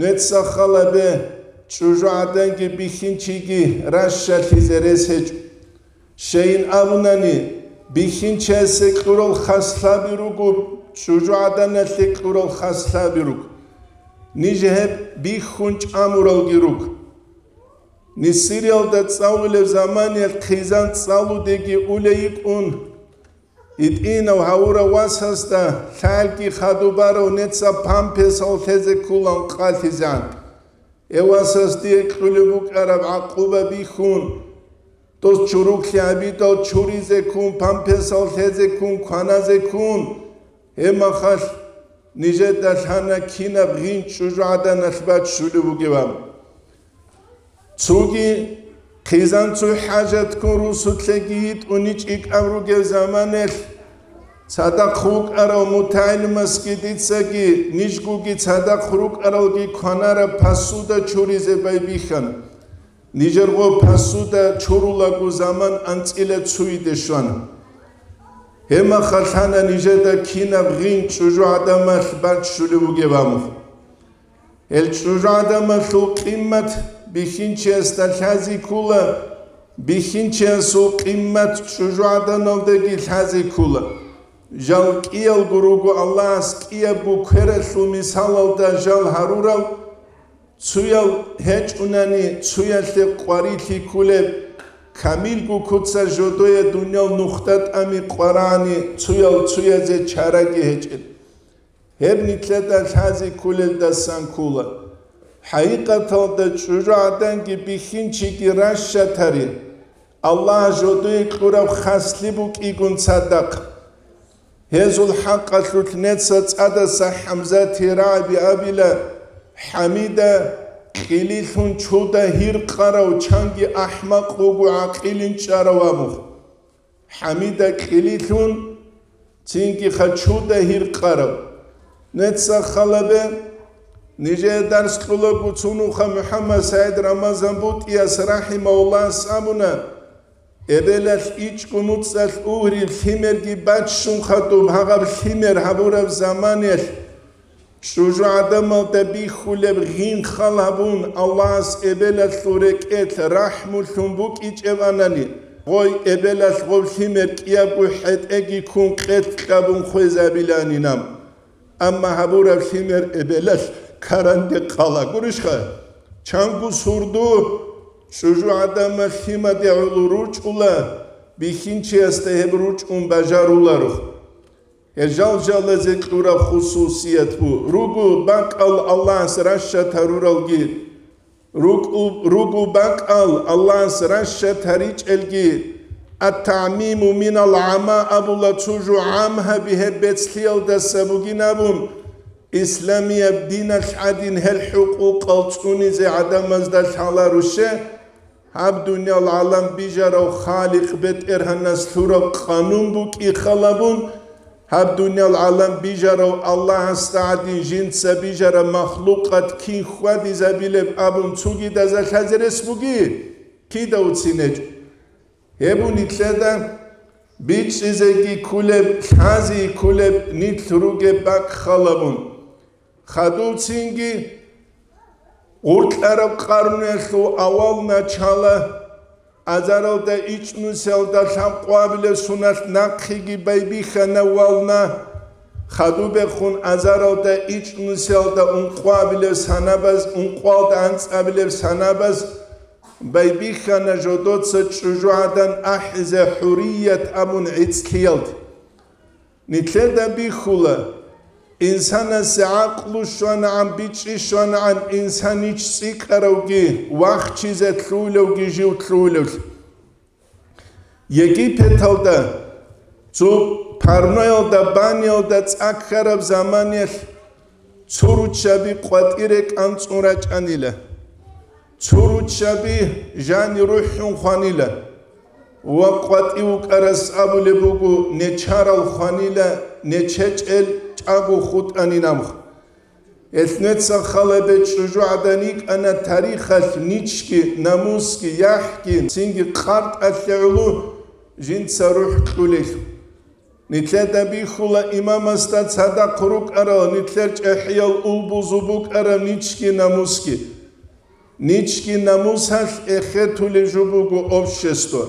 Нуца халабе, чӀужугӀаданги бихьинчиги ращалъизе рес гьечӀо. Щайин абунани, бихьинчиясе кьурал хаслъаби руго, чӀужугӀаданалъе кьурал хаслъаби руго. Ниж гьеб бихьун чӀамуралги руго. Нисириялда цӀалулеб заманиялъ хъизан цӀалудеги улей йикӀун, гьитӀинав гьавурав васасда лъалги хадуб барав нуца памперсал лъезе ккулан къалъизегӀан. Гьев васас дие кьулеб букӀараб гӀакъуба бихьун, дос чуруклъи гьабидал чуризе ккун, памперсал лъезе ккун, кваназе ккун, гьеб махалъ нижеда лъана кинаб гъин чӀужугӀаданалъ баччулеб бугеб аб. Цоги хъизан цо хӀажат ккун русулъеги йитӀун ичӀикӀаб ругеб заманалъ, цадахъ вукӀарав мутагӀилимасги дицаги, нижгоги цадахъ рукӀаралги кванараб посуда чуризе байбихьана. Нижерго посуда чурулаго заман анцӀила цуйде щвана. Гьеб махалъ лъана нижеда кинаб гъин чӀужугӀаданалъ баччулеб бугеб аб. Гьел чӀужугӀаданалъул къимат бихьинчиясда лъази ккула, бихьинчиясул къимат чӀужугӀаданалдаги лъази ккула. Жал кӀиялго руго Аллагьас кӀиябго квералъул мисалалда жал гьарурал, цуял гьечӀунани цуялъе къварилъи кколеб, камилго куца жодое дуниял нухда тӀами къварани цуял цуязе чараги гьечӀел. Гьеб нилъеда лъази кколелдасан ккола. ХӀакъикъаталда чӀужугӀаданги бихьинчиги ращатари, Аллагь жодое кьураб хаслъи букӀигун цадахъ. Гьезул хӀакъалъулъ неца цӀадаса ХӀамзатие рагӀаби абила: ХӀамида кьилилъун чуда гьиркъарав чанги ахӀмакъ вуго, гӀакъилин чӀарав абун. ХӀамида кьилилъун, цинги хачуда гьиркъарав. Неца халабе, нижее дарс кьулаго цунуха МухӀаммад СагӀид Рамазан БутӀияс рахӀимагьуллагьас абуна: эбелалъ ичӀго нуцӀалъ угьриб лъимерги баччун хадуб, гьагъаб лъимер гьабураб заманаялъ, чӀужугӀадамалда бихьулеб гъин хал гьабун, Аллагьас эбелалъул рекӀелъ рахӀмулъун букӀичӀебанани, гъой эбелалъ гъоб лъимер кӀиябго хӀетӀеги ккун къелъ кьабун хвезабиланинаб. Амма гьабураб лъимер эбелалъ каранде къала гурищха? Чанго сурду чӀужугӀадамал лъимаде гӀоло ручӀула, бихьинчиясда гьеб ручӀун бажаруларо. Гьел жалжалазе кьураб хусусият бу, руго бакӀал Аллагьас ращад гьаруралги, руго, руго бакӀал Аллагьас ращад гьаричӀелги, ат-таъмиму минал гӀама абула, цо жо гӀам гьаби гьеб бецлъиялдаса бугин абун, исламияб диналъ гӀадин гьел хӀукъукъал цӀунизе гӀадамазда лъаларуще? Гьаб дуниял гӀалам бижарав Халикъ БетӀергьанас лъураб къанун букӀи халабун, гьаб дуниял гӀалам бижарав Аллагьасда гӀадин жинца бижараб махлукъат кин хьвадизабилеб абун цугидаза лъазе рес буги? Кида уцинечӀо? Гьеб нилъеда бичӀчӀизеги кколеб, лъази кколеб нилъ ругеб бакӀ халабун. Хадуб цинги гъуркьараб къарнуялъул авал начала, азаралда ичӀнусиялда лъабкъоабилеб суналъ нахъеги байбихьана вална. Хадубехун азаралда ичӀнусиялда ункъоабилеб санабаз, ункъоялда анцӀабилеб санабаз байбихьана жодоца чӀужугӀадан ахӀизе хӀурият абун гӀицӀлъиялде. Нилъеда бихьула, инсанасе гӀакълу щванагӀан, бичӀчӀи щванагӀан, инсан нич цӀикӀкӀаравги, вахчизе лъугьулевги жив лъугьулевлъи. Египеталда, цо парноялда, баниялда цӀа ккараб заманаялъ цо руччаби къватӀире кӀанцӀун рачӀанила. Цо руччаби жани рухӀун хванила ва къватӀив вукӀарас абулеб буго, нечарал хванила, нечечӀел чӀаго хутӀанин абун. Гьелъ неца халабе чӀужугӀадан йикӀана тарихалъ ничги, намусги, яхӀги, цинги къартӀалъе гӀоло жинца рухӀ кьулелъул. Нилъеда бихьула имамасда цадахъ рукӀарал нилъер чӀехӀиял улбузул букӀараб ничги намусги. Ничги намусалъ эхетулеб жо буго общество.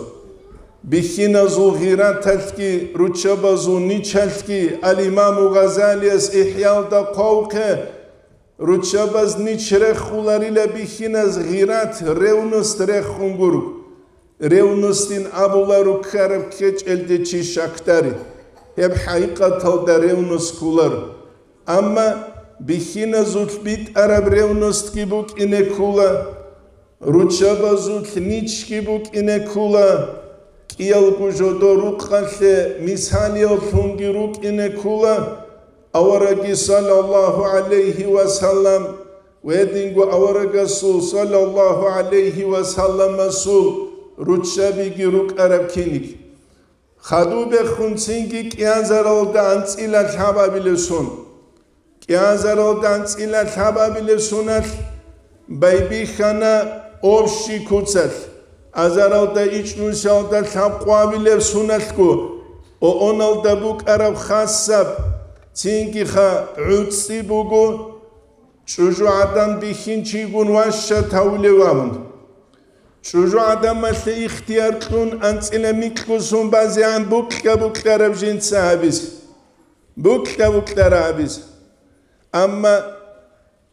Бихьиназул гъираталъги, руччабазул ничалъги, ал-Имаму Гъазалияс ИхӀялда хъвавухъе, руччабаз нич рехуларила бихьиназ гъират, ревность рехун гург. Ревностин абула руккараб ккечӀелде чи щакдари, гьеб хӀакъикъаталда ревность кколаро. Амма бихьиназулъ битӀараб ревностьги букӀине ккола, руччабазулъ ничги букӀине ккола, кӀиялго жодор рукъалъе мисалияллъунги рукӀине ккола, аварагги саллаллагьу гӀалайгьи ва саллам, гьединго аварагасул саллаллагьу гӀалайгьи ва салламасул руччабиги рукӀараб киниг. Хадубехун цинги кӀиазаралда анцӀила лъабабилеб сон. КӀиазаралда анцӀила лъабабилеб соналъ байбихьана общий куцалъ, азаралда ичӀнусиялда лъабкъоабилеб соналъго, ООНалда букӀараб хасаб, цинги ха гӀуцӀи буго, чӀужугӀадан бихьинчигун ваща тавулев абун. ЧӀужугӀадамалъе ихтияр кьун анцӀила микьго сон базегӀан букьа-букьараб жинца гьабизе. Букьа-букьараб гьабизе. Амма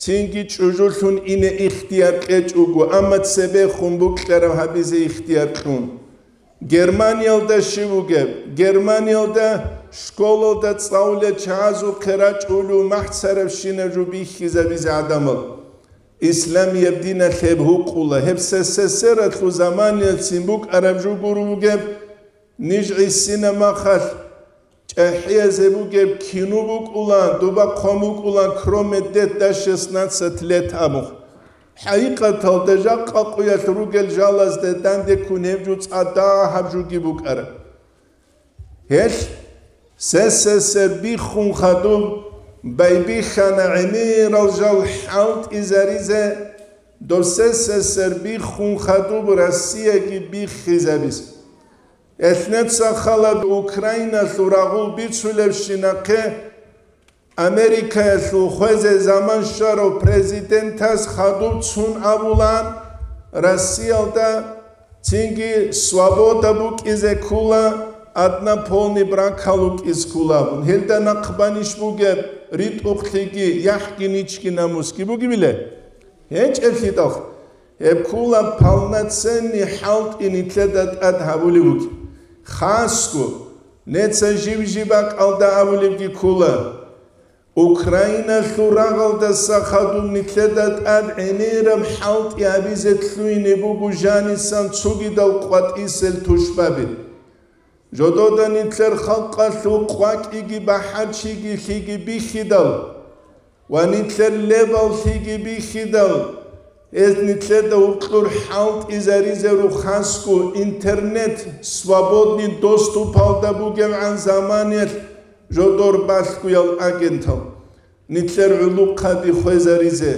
цинги чӀужулъун ине ихтияр кьечӀого, амма цебехун букьараб гьабизе ихтияр кьун. Германиялда щив вугеб? Германиялда школалда цӀалулел чагӀазухъе рачӀулев махӀцарабщинаб жо бихьизабизе гӀадамал. Исламияб диналъ гьеб гьукъула. Гьеб СССР-алъул заманаялъцин букӀараб жо гуро бугеб, ниж гӀисина махалъ чӀахӀиязе бугеб кино букӀула, доба хъван букӀула, кроме дет до шестнадцать лет абун. ХӀакъикъаталда жакъа къуялъ ругел жалазде дандеккун гьеб жо цӀадагьаб жоги букӀараб. Гьелъ СССР биххун хадуб байбихьана гӀемерал жал хӀалтӀизаризе, дов СССР биххун хадуб Россияги биххизабизе. Гьелъ нецахъала Украиналъул рагъул бицулебщинахъе Америкаялъул хвезе заман щварав президентас хадуб цун абулаан, Россиялда цинги свобода букӀизе ккула, однополный бракал вукӀиз ккула абун. Гьелда нахъбанищ бугеб ритӀухълъиги, яхӀги, ничги, намусги бугебила? ГьечӀелъидал, гьеб ккула полноценный хӀалтӀи нилъеда тӀад гьабулев вугеб. Хасго, неца жив-жив бакӀалда абулебги ккула. Украиналъул рагъалдаса хадуб нилъеда тӀад гӀемераб хӀалтӀи гьабизе лъугьине буго жанисан цогидал къватӀисел тушбаби. Жодода нилъер халкъалъул къвакӀиги бахӀарчиги лъиги бихьидал ва нилъер лебал лъиги бихьидал, гьез нилъеда гьуркьур хӀалтӀизаризе рухасго интернет свободный доступалда бугебгӀан заманаялъ жодор балъгоял агентал. Нилъер гӀулухъаби хвезаризе.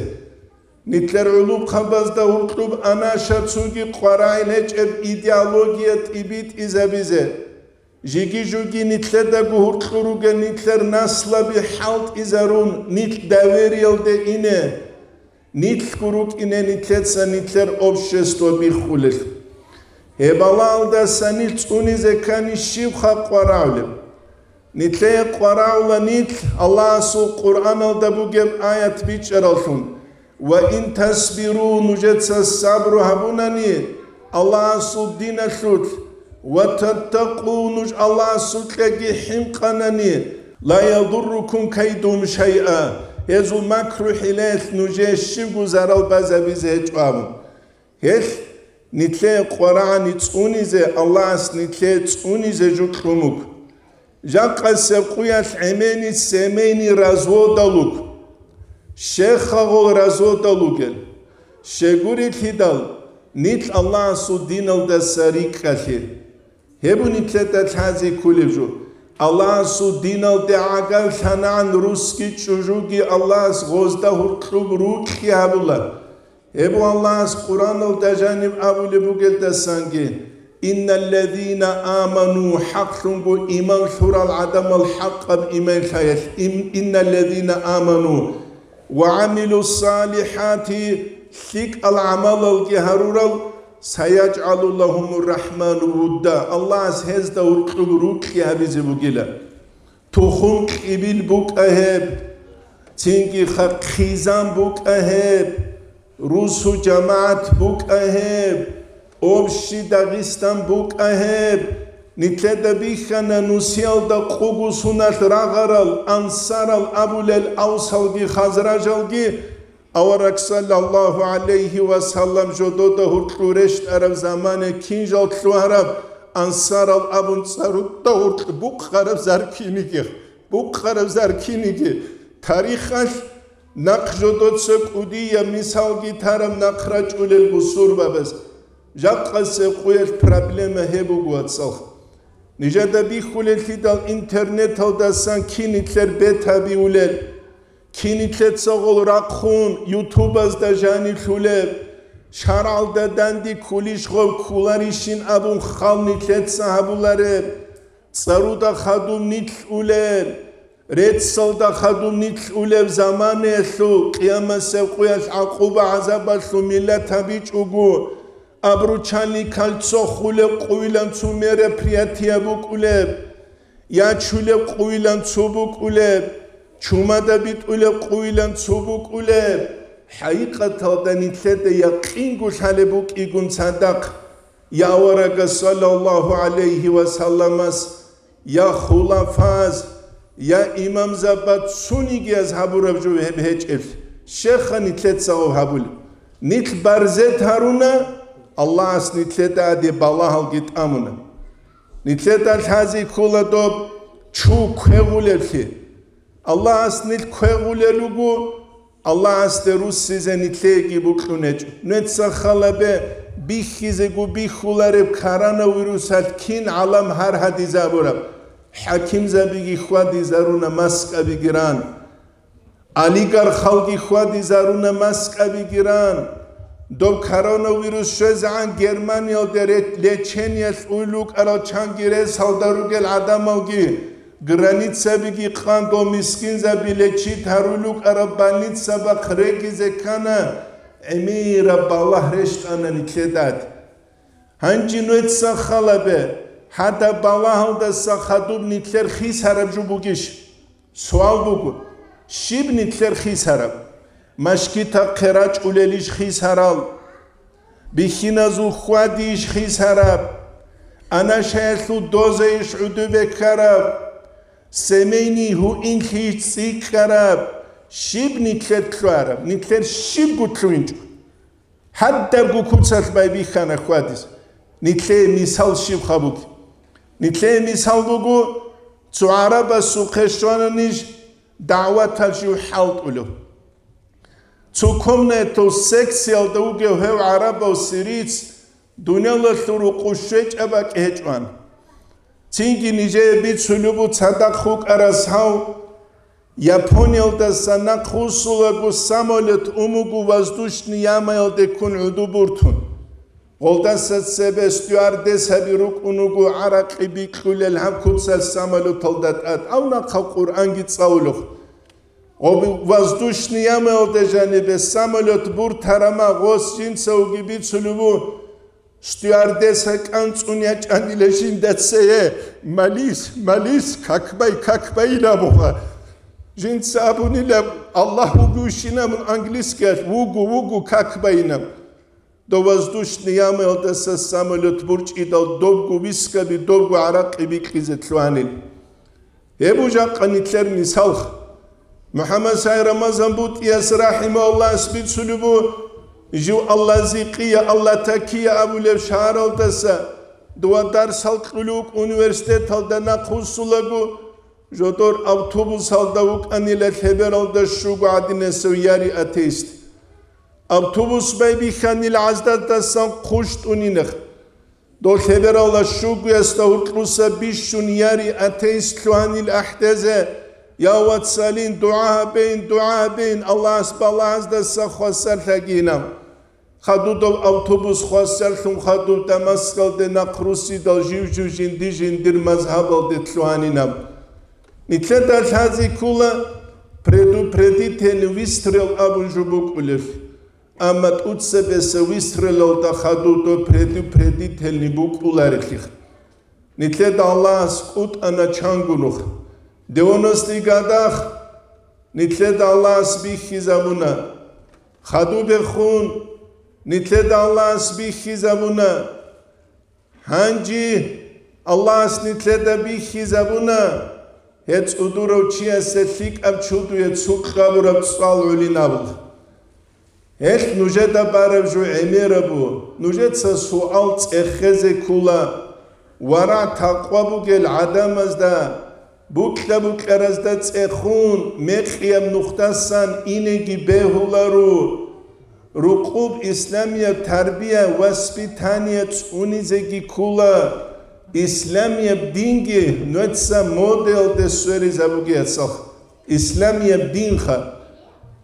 Нилъер гӀулухъабазда гьуркьуб анаша цуги къварагӀел гьечӀеб идеология тӀибитӀизабизе. Жиги-жуги нилъедаго гьуркьур ругел нилъер наслаби хӀалтӀизарун, нилъ довериялде ине. Нилъго рукӀине нилъеца нилъер общество биххулел. Гьеб балагьалдаса нилъ цӀунизе ккани щибха къварагӀулеб? Нилъее къварагӀула нилъ Аллагьасул Къуръаналда бугеб аят бичӀчӀараллъун: «Ва ин тасбиру», нужеца сабру гьабунани Аллагьасул диналъулъ, «ва таттакъу», нуж Аллагьасукьаги хӀинкъанани, «ла ядуррукум кайдухум шайъа», гьезул макру-хӀилаялъ нужее щибго зарал базабизе гьечӀо абун. Гьелъ нилъее къварагӀани цӀунизе, Аллагьас нилъее цӀунизе жо кьун буго. Жакъасеб къуялъ гӀемени семейный разводал руго. Щехъагъул разводал ругел. Щегурилъидал нилъ Аллагьасул диналдаса рикӀкӀалъе. Гьеб нилъеда лъазе кколеб жо. Аллагьасул диналде гӀагарлъанагӀан русский чӀужуги Аллагьас гъозда гьуркьуб рукьи гьабула. Гьеб Аллагьас Къуръаналда жаниб абулеб бугелдасанги: «Инналлазина аману», хӀакълъунго иман лъурал гӀадамал хӀакъаб иман лъаялъ, ин-, «инналлазина аману ва гӀамилу салихӀати», лъикӀал гӀамалалги гьарурал, «сайяжгӀалу лагьумур рахӀману вудда», Аллагьас гьезда гьуркьуб рукьи гьабизе бугила. Тухум кьибил букӀа гьеб, цинги хъизан букӀа гьеб, русу жамагӀат букӀа гьеб, общий Дагъистан букӀа гьеб. Нилъеда бихьана нусиялда къугу суналъ рагъарал, ансарал абулел, авсалги хазражалги, Авараг саллаллагьу гӀалайгьи ва саллам жодода гьуркьу рещтӀараб замана кин жал лъугьараб ансарал абун цӀаруда гьуркьу букъараб заркиниги, букъараб заркиниги, тарихалъ нахъ жодоца кӀудияб мисалги тараб нахъ рачӀулел бусурбабаз. Жакъасеб къуялъ проблема гьеб буго, вацал. Нижеда бихьулеллъидал интернеталдасан кин нилъер бетаби улел. Кин нилъецагъул рахъун ютубазда жаниб лъулеб, шаргӀалда данде ккулищ гъов кколарищин абун хал нилъеца гьабулареб, цӀаруда хадуб нилъ улел, реццалда хадуб нилъ улеб заманаялъул къиямасеб къуялъ гӀакъуба-гӀазабалъул миллат гьабичӀого, обручальный кольцо хулеб къуйилан цо мероприятие букӀулеб, ячулеб къуйилан цо букӀулеб, чумада битӀулеб къуйилан цо букӀулеб, хӀакъикъаталда нилъеда якъинго лъалеб букӀигун цадахъ, я аварагас саллаллагьу гӀалайгьи ва салламас, я хулафаз, я имамзабаз цунигияз гьабураб жо гьеб гьечӀелъ. Щеха нилъеца гъов гьабулеб. Нилъ барзет гьаруна, Аллагьас нилъеда гьаде балагьалги тӀамуна. Нилъеда лъази ккола доб чу квегъулеблъи. Аллагьас нилъ квегъулел руго, Аллагьасде руссизе нилъееги бокьун гьечӀо. Нуеца халабе бихьизего бихьулареб коронавирусалъ кин гӀалам гьаргьадизабураб, хӀакимзабиги хьвадизаруна маскабиги ран. Олигархалги хьвадизаруна маскабиги ран. Доб коронавирус щвезегӀан Германиялде ре-, лечениялъ уйл рукӀарал чанги ресалда ругел гӀадамалги, границабиги къан, дов мискинзаби лечит гьаруй рукӀараб больницабахъ регизе ккана, гӀемераб балагь рещтӀана нилъеда. Гьанже нуеца халабе, гьадаб балагьалдаса хадуб нилъер хисараб жо бугищ? Суал буго, щиб нилъер хисараб? Машгитахъе рачӀулелищ хисарал? Бихьиназул хьвадийищ хисараб? Анашаялъул дозайищ гӀодобе ккараб? Семейный гьуинлъийищ цӀикӀкӀараб? Щиб нилъер лъугьараб? Нилъер щибго лъугьинчӀо. Гьадабго куцалъ байбихьана хьвадиз. Нилъее мисал щиб хабуги? Нилъее мисал буго, цо гӀарабасухъе щвананищ дагӀваталъ жив хӀалтӀулев. Цо комнатал секциялда вугев гьев гӀарабав сириец дуниялалъул рукъу щвечӀеб бакӀ гьечӀван. Цинги нижее бицулеб буго цадахъ вукӀарас гьав, Япониялдаса нахъвуссулаго самолет умуго воздушный ямаялде ккун гӀодобе бортун. Гъолдаса цебе стюардессаби рукӀун руго гӀаракъи бикьулел гьаб куцалъ самолеталда тӀад, гьав нахъа Къуръанги цӀалулев. Гъоб воздушный ямаялде жанибе самолет бортарама гъос жинцавги бицулеб буго, стюардесса кӀанцӀун ячӀанила жинда цее: «Малис, малис, как бай, как бай», — абула. Жинца абунила: «Аллагь вугевщинаб английскиялъ, вуго, вуго, как бай», — аб. Дов воздушный ямаялдаса самолет борчӀидал добго вискаби, добго гӀаракъи бикьизе лъугьанил. Гьеб жакъа нилъер мисалха. МухӀаммад Сай Рамазан БутӀияс рахӀимагьуллагьас бицулеб буго, жив Аллагьзикъия, Аллагьтакия абулеб шагьаралдаса дова дарсал кьулев вукӀун университеталда нахъвуссулаго, жодор автобусалда вукӀанила лъебералда щуго гӀадинасев яри атеист. Автобус байбихьанил гӀаздадасан хъущ тӀунинах. Дол лъебералда щугоясда гьуркьуса бищун яри атеист лъугьанил ахӀдезе: «Я вацалин, дугӀа гьабейин, дугӀа гьабейин, Аллагьас балагьаздаса хвасарлъагийин», — аб. Хадуб автобус хвасарлъун хадуб Дамаскалде нахъруссидал жив-жив жинди-жиндир мазгьабалде лъугьанин аб. Нилъеда лъази ккола предупредительный выстрел абун жо букӀулеб. Амма тӀуцебесеб выстрелалда хадуб доб предупредительный букӀуларелъи. Нилъеда Аллагьас кӀутӀана чанго нух. Девяностый годах нилъеда Аллагьас бихьизабуна. Хадубехун нилъеда Аллагьас бихьизабуна. Гьанже Аллагьас нилъеда бихьизабуна, гьеб цӀудурав чиясе лъикӀаб чудуе цукъ гьабураб цӀал гӀолин абула. Гьелъ нужеда бараб жо гӀемераб буго, нужеца суал цӀехезе ккола, варагӀ-такъва бугел гӀадамазда, букьа-букьаразда цӀехун, мекъияб нухдасан инеги бегьуларо. Рукъуб исламияб тарбия, воспитание цӀунизеги ккола. Исламияб динги нуца моделде сверизабуге, яцал. Исламияб динха.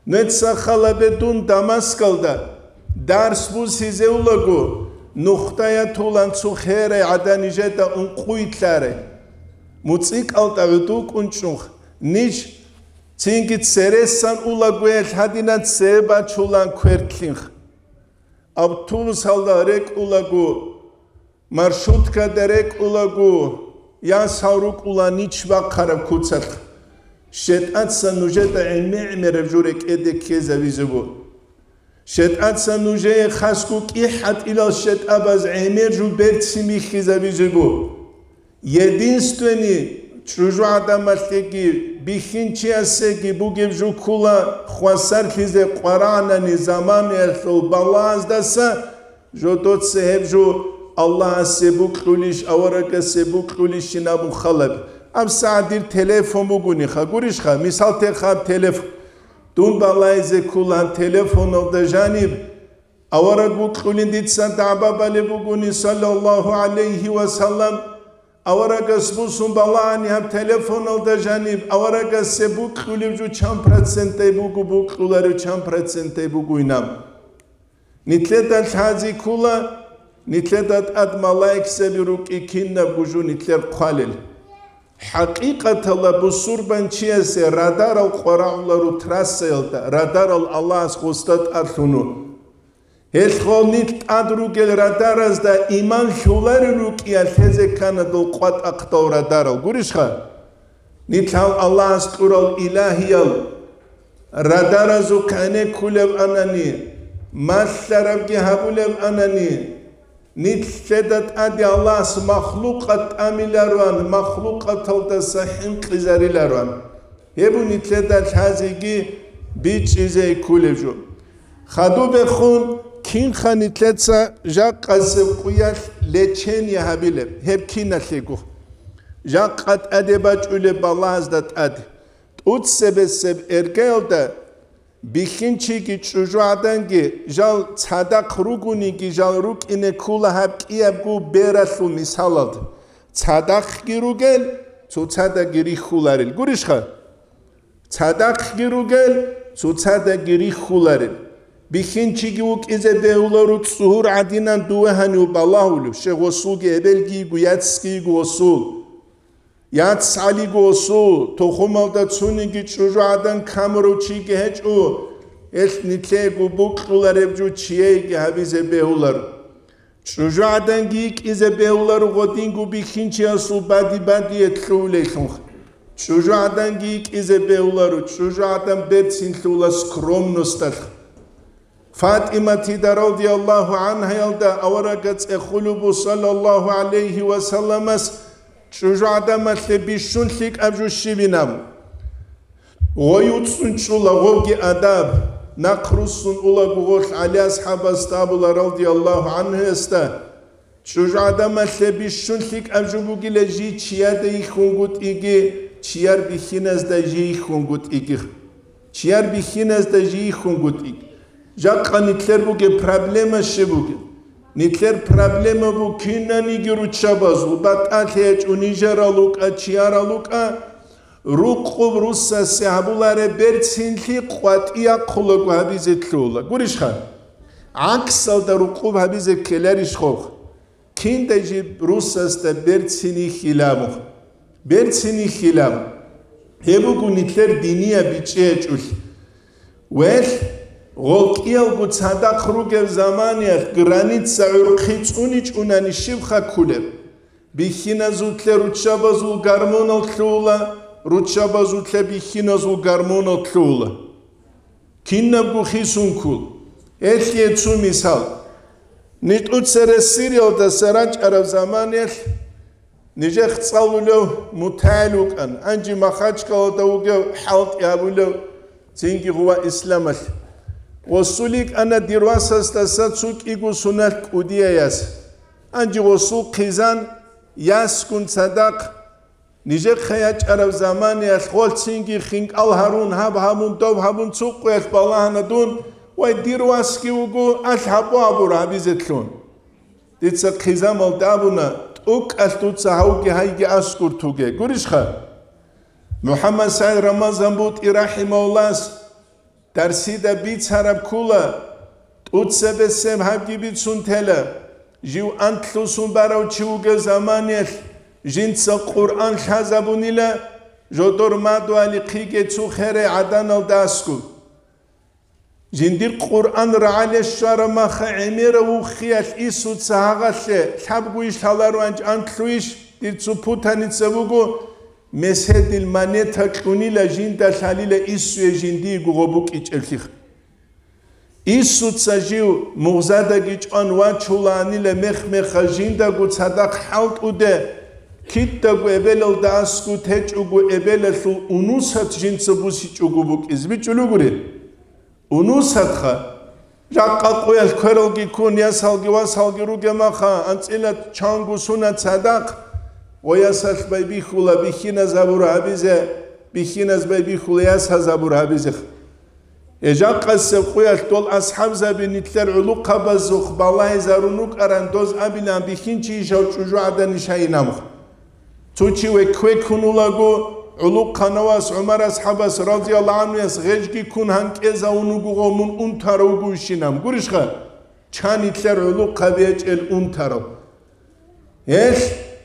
Нуца халабе дун Дамаскалда дарс бусизе улаго, нухдаятулан цо херай гӀадан нижеда ункъуй лъарай. МуцӀикӀалда гӀуду кӀунчӀунх, ниж цинги цересан улагоялъ гьадинан цебе бачулан квертлъинх. Автобусалда рекӀулаго, маршруткада рекӀулаго, ясал рукӀула нич бахъараб куцалъ. ШетӀаца нужеда гӀемер-гӀемераб жо рекӀеде ккезавизе буго. ШетӀаца нужее хасго кӀихӀ гьатӀилал шетӀабаз гӀемер жо берцин бихьизабизе буго. Единственный ЧӀужугӀадамалъеги бихьинчиясеги бугеб жо ккула хвасарлъизе къварагӀанани заманаялъул балагьаздаса, жо доца гьеб жо Аллагьасе букьулищ, аварагасе букьулищин абун халаб. АбсагӀат дир телефон бугониха, гурищха, мисал техаб телефон. Дун балайзе ккула гьаб телефоналда жаниб, авараг вукьулин дица дагӀба балеб бугони, саллаллагьу гӀалайгьи ва саллам, аварагас бусун балагьани гьаб телефоналда жаниб, аварагасе букьулев жо чан процентай буго, букьуларев чан процентай буго инаб. Нилъеда лъази ккула, нилъеда тӀад малаикзаби рукӀи кинабго жо нилъер хъвалел. ХӀакъикъаталда бусурбанчиясе радарал къварагӀуларо трассаялда, радарал Аллагьас гъосда тӀад лъуну. Гьелъ гъол нилъ тӀад ругел радаразда иман лъоларел рукӀиялъ лъезе ккана дол къватӀахъдал радарал. Гурищха? Нилъ гьал Аллагьас кьурал илагьиял радаразухъ гӀенеккулеб анани, малъарабги гьабулеб анани, нилъеда тӀаде Аллагьас махлукъат тӀамилароан, махлукъаталдаса хӀинкъизарилароан. Гьеб нилъеда лъазеги бичӀчӀизе кколеб жо. Хадубехун кинха нилъеца жакъасеб къуялъ лечение гьабилеб, гьеб киналъего. Жакъа тӀаде бачӀулеб балагьазда тӀад. ТӀуцебесеб эргаялда бихьинчиги чӀужугӀаданги жал цадахъ ругониги жал рукӀине ккула гьаб кӀиябго бералъул мисалалда. Цадахъги ругел, цоцадаги рихьуларел. Гурищха? Цадахъги ругел, цоцадаги рихьуларел. Бихьинчиги вукӀизе бегьуларо цӀугьур гӀадинан дуве гьанив балагьулев, щегъосулги эбелги йиго, яцги йиго осул. Яц гьалиго осул, тухумалда цониги чӀужугӀадан камурав чиги гьечӀо, гьелъ нилъего букьулареб жо чияйги гьабизе бегьулар. ЧӀужугӀаданги йикӀизе бегьуларо гъодинго бихьинчиясул бади-бадие лъугьулейлъунха. ЧӀужугӀаданги йикӀизе бегьуларо, чӀужугӀадан берцин лъугьула скромносталъ. ФатӀиматида радияллагьу гӀангьаялда аварагас цӀехулеб бу саллаллагьу гӀалайгьи ва салламас чӀужугӀадамалъе бищун лъикӀаб жо щибинаб. Гъой уцӀцӀун чӀула гъовги адаб, нахъ руссун улаго гъолъ ГӀали асхӀабасда абула радияллагьу гӀангьуясда, чӀужугӀадамалъе бищун лъикӀаб жо бугила жий чияда йихьунгутӀиги, чияр бихьиназда жий йихьунгутӀиги. Чияр бихьиназда жий йихьунгутӀиги. Жакъа нилъер бугеб проблема щиб бугеб? Нилъер проблема буго кинаниги руччабазул, батӀалъи гьечӀо нижерал рукӀа, чиярал рукӀа, рукъуб руссасе гьабулареб берцинлъи къватӀияхъулаго гьабизе лъугьула. Гурищха? ГӀаксалда рукъуб гьабизе ккеларищ хъов? Киндай жиб руссасда берцин йихьилаб? Берцин йихьилаб? Гьеб буго нилъер динияб бичӀчӀи гьечӀолъи. Велъ, гъолкӀиялго цадахъ ругеб заманиялъ граница гӀурхъи цӀуничӀунани щибха кколеб? Бихьиназулъе руччабазул гормонал лъугьула, руччабазулъе бихьиназул гормонал лъугьула. Кинабго хисун ккол. Гьелъие цо мисал. НитӀуца Сириялдаса рачӀараб заманаялъ нижехъ цӀалулев Мутаил вукӀан, гьанже Махачкалалда вугев хӀалтӀи гьабулев цинги гъува исламалъ. Гъосул йикӀана дир васасдаса цо кӀиго соналъ кӀудияяс. Гьанже гъосул хъизан ясгун цадахъ нижехъе ячӀараб заманаялъ гъолъ цинги хинкӀал гьарун, гьаб гьабун, доб гьабун цо къуялъ балагьана дун, вай, дир васги вуго, алъ гьабу-гьабур гьабизе лъун. Дица хъизамалда абуна, тӀокӀалъ дуца гьавги гьайги аскӀур туге. Гурищха? МухӀаммад СагӀид Рамазан БутӀи рахӀимагьуллагьас дарсида бицараб ккола, тӀуцабесеб гьабги бицун тела, жив антлъусун барав чи вугев заманиялъ жинца Къуръан лъазабунила, жодор мадугьалихъиге цо херай гӀаданалда аскӀуб. Жиндир Къуръан рагӀале щвараб маха гӀемерав вухиялъ Исуца гьагъалъе лъабгойищ лъалароан антлъуйищ, дир цо путаница буго, меседил монета кьунила жинда лъалила Исуе жиндиего гъо букӀичӀеблъи. Исуца жив мугъзадаги чӀван вачулаанила мех-мехалъ жиндаго цадахъ хӀалтӀуде, Кидаго эбелалда аскӀут гьечӀого эбелалъул унусат жинца бусичӀого букӀизе бичӀчӀулев гури. Унусатха, жакъа къуялъ квералги ккун, ясалги васалги ругеб маха, анцӀила чанго сунат цадахъ, ва ясалъ байбихьула бихьиназ гьабур гьабизе, бихьиназ байбихьула ясаз гьабур гьабизеха. Гьеб жакъасеб къуялъ дол асхӀабзаби нилъер гӀулухъабазухъ балагьизарун рукӀаран, доз абилан бихьинчи ишав чӀужугӀаданищ гьайинамха. Цо чи векквеккун улаго, гӀулухъанав ас ГӀумар асхӀабас, радияллагьу гӀанхуяс, гъежги ккун гьанкӀезавун вуго, мун унтарав вуго ишинам. Гурищха? Чан нилъер гӀулухъаби гьечӀел унтарав. Гьелъ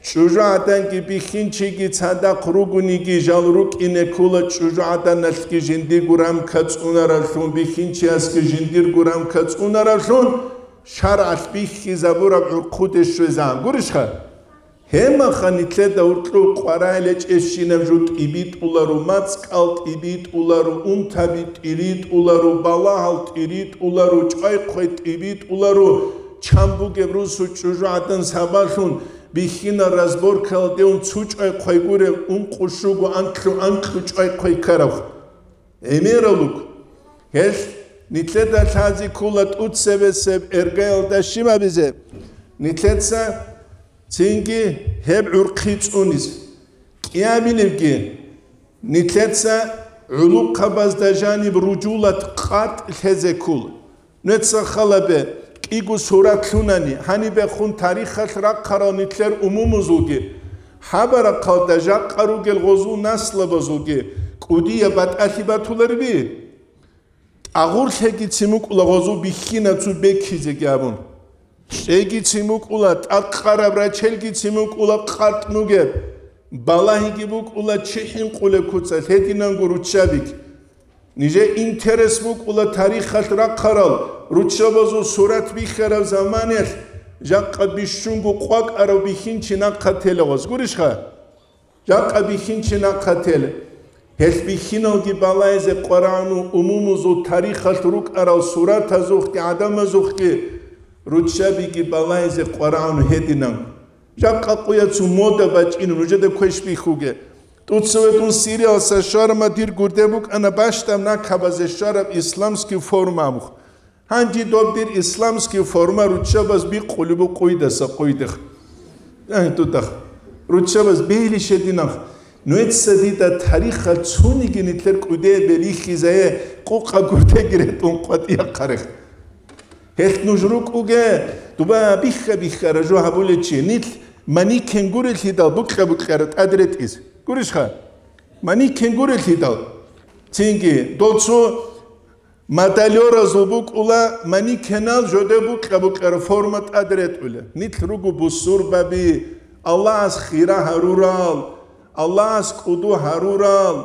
чӀужугӀаданги бихьинчиги цадахъ ругониги жал рукӀине ккола, чӀужугӀаданалъги жиндирго рамка цӀунаравлъун, бихьинчиясги жиндирго рамка цӀунаравлъун, шаргӀалъ бихьизабураб гӀурхъуде щвезан. Гурищха? Гьемаха нилъеда гьуркьуб къварагӀел гьечӀебщинаб жо тӀибитӀуларо, мацӀкӀал тӀибитӀуларо, унтаби тӀиритӀуларо, балагьал тӀиритӀуларо, чӀвай-хъвай тӀибитӀуларо, чан бугеб русу чӀужугӀадан сабаблъун бихьинал разборкалде ун цу чӀвай-хъвай гуреб, ункъо-щуго, анлъу-анкьу чӀвай-хъвай ккараб. ГӀемерал руго. Гьелъ нилъеда лъазе ккола тӀуцебесеб эргаялда щиб абизе. Нилъеца цинги гьеб гӀурхъи цӀунизе. КӀиабилебги, нилъеца гӀулухъабазда жаниб ружулат къатӀ лъезе ккола. Нуеца халабе, кӀиго сурат лъунани, гьанибехун тарихалъ рахъарал нилъер умумузулги, хӀабарахъалда жакъа ругел гъозул наслабазулги кӀудияб батӀалъи батулариби? ТӀагъурлъегицин букӀула гъозул бихьинацу беккизеги абун. Кьегицин букӀула, тӀакъараб рачелгицин букӀула къатӀ нугеб, балагьиги букӀула чи хӀинкъулеб куцалъ, гьединанго руччабиги. Нижер интерес букӀула тарихалъ рахъарал, руччабазул сурат бихьараб заманалъ жакъа бищунго къвакӀарав бихьинчи нахъа тела гъоз. Гурищха? Жакъа бихьинчи нахъа тела. Гьелъ бихьиналги балагьизе къварагӀуна умумузул тарихалъ рукӀарал суратазухъги гӀадамазухъги, руччабиги балагьизе къварагӀуна гьединан. Жакъа къуяцун мода бачӀина, нужеда квеш бихьуге. ТӀуцеве дун Сириялса щварама дир гурде букӀана бащдаб накабазе щвараб исламский форма абухъ. Гьанже доб дир исламский форма руччабаз бикъулеб бу къуйдаса къуйдехъ. Ай, тутахъ. Руччабаз бегьилищ гьединахъ. Нуеца дида тарихалъ цониги нилъер кӀудияб бер рихьизае къукъа гурдеги ретӀун къватӀияб хъарех. Гьелъ нуж рукӀуге, дуба бихха-бихха ражу гьабулечи, нилъ манекен гурелъидал букьа-букьара тӀад ретӀиз. Гурищха? Манекен гурелъидал. Цинги, дол цо модельёразул букӀула манекенал жоде букьа-букьара форма тӀад ретӀула. Нилъ руго бусурбаби, Аллагьас хира гьарурал, Аллагьас кӀуду гьарурал.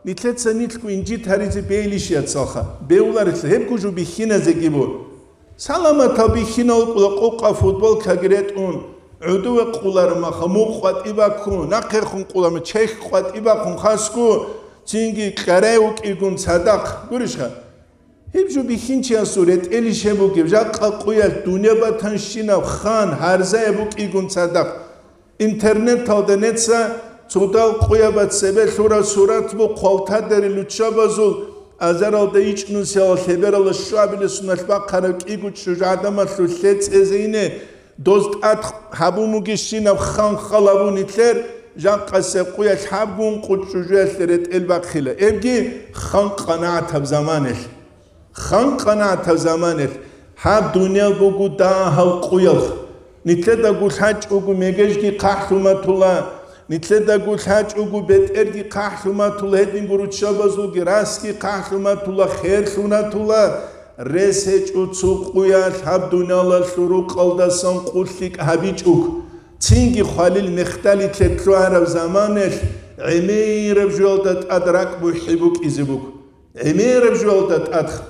Нилъеца нилъго инжит гьаризе бегьилищ, яцалха? Бегьуларелъа, гьебго жо бихьиназеги бу. Саламатал бихьинал кӀула къукъа футболкаги ретӀун, гӀодове къулармаха, мукъ къватӀибаккун, нахъехун къуларма, чехь къватӀибахъун хасго, цинги кьарай вукӀигун цадахъ. Гурищха? Гьеб жо бихьинчиясул ретӀелищ гьеб бугеб, жакъа къуялъ дунья батанщинаб хан гьарзаяб букӀигун цадахъ. Интернеталда неца цогидал къуябац цебе лъураб сурат бу хъвалтадарил руччабазул азаралда ичӀнусиялда лъебералда щуабилеб соналъ бахъараб кӀиго чӀужугӀаданалъул лъе цӀезейине, доз тӀад гьабун бугищинаб хан халабу нилъер жакъасеб къуялъ гьабгун къучӀужуялъе ретӀел бахъила. Эбги хан къанагӀатаб заманалъ. Хан къанагӀатаб заманалъ гьаб дуниял буго дагьал къуялъ. Нилъедаго лъачӀого мегежги хъахӀлъуматула, нилъедаго лъачӀого бетӀерги хъахӀлъуматула, гьединго руччабазулги расги хъахӀлъуматула, херлъунатула, рес гьечӀо цо къуялъ гьаб дуниялалъул рукъалдасан къуллъикӀ гьабичӀого. Цинги хвалил мехталитлъе лъугьараб заманалъ гӀемераб жоялда тӀад ракӀ бухӀи букӀизе буго. ГӀемераб жоялда тӀадха.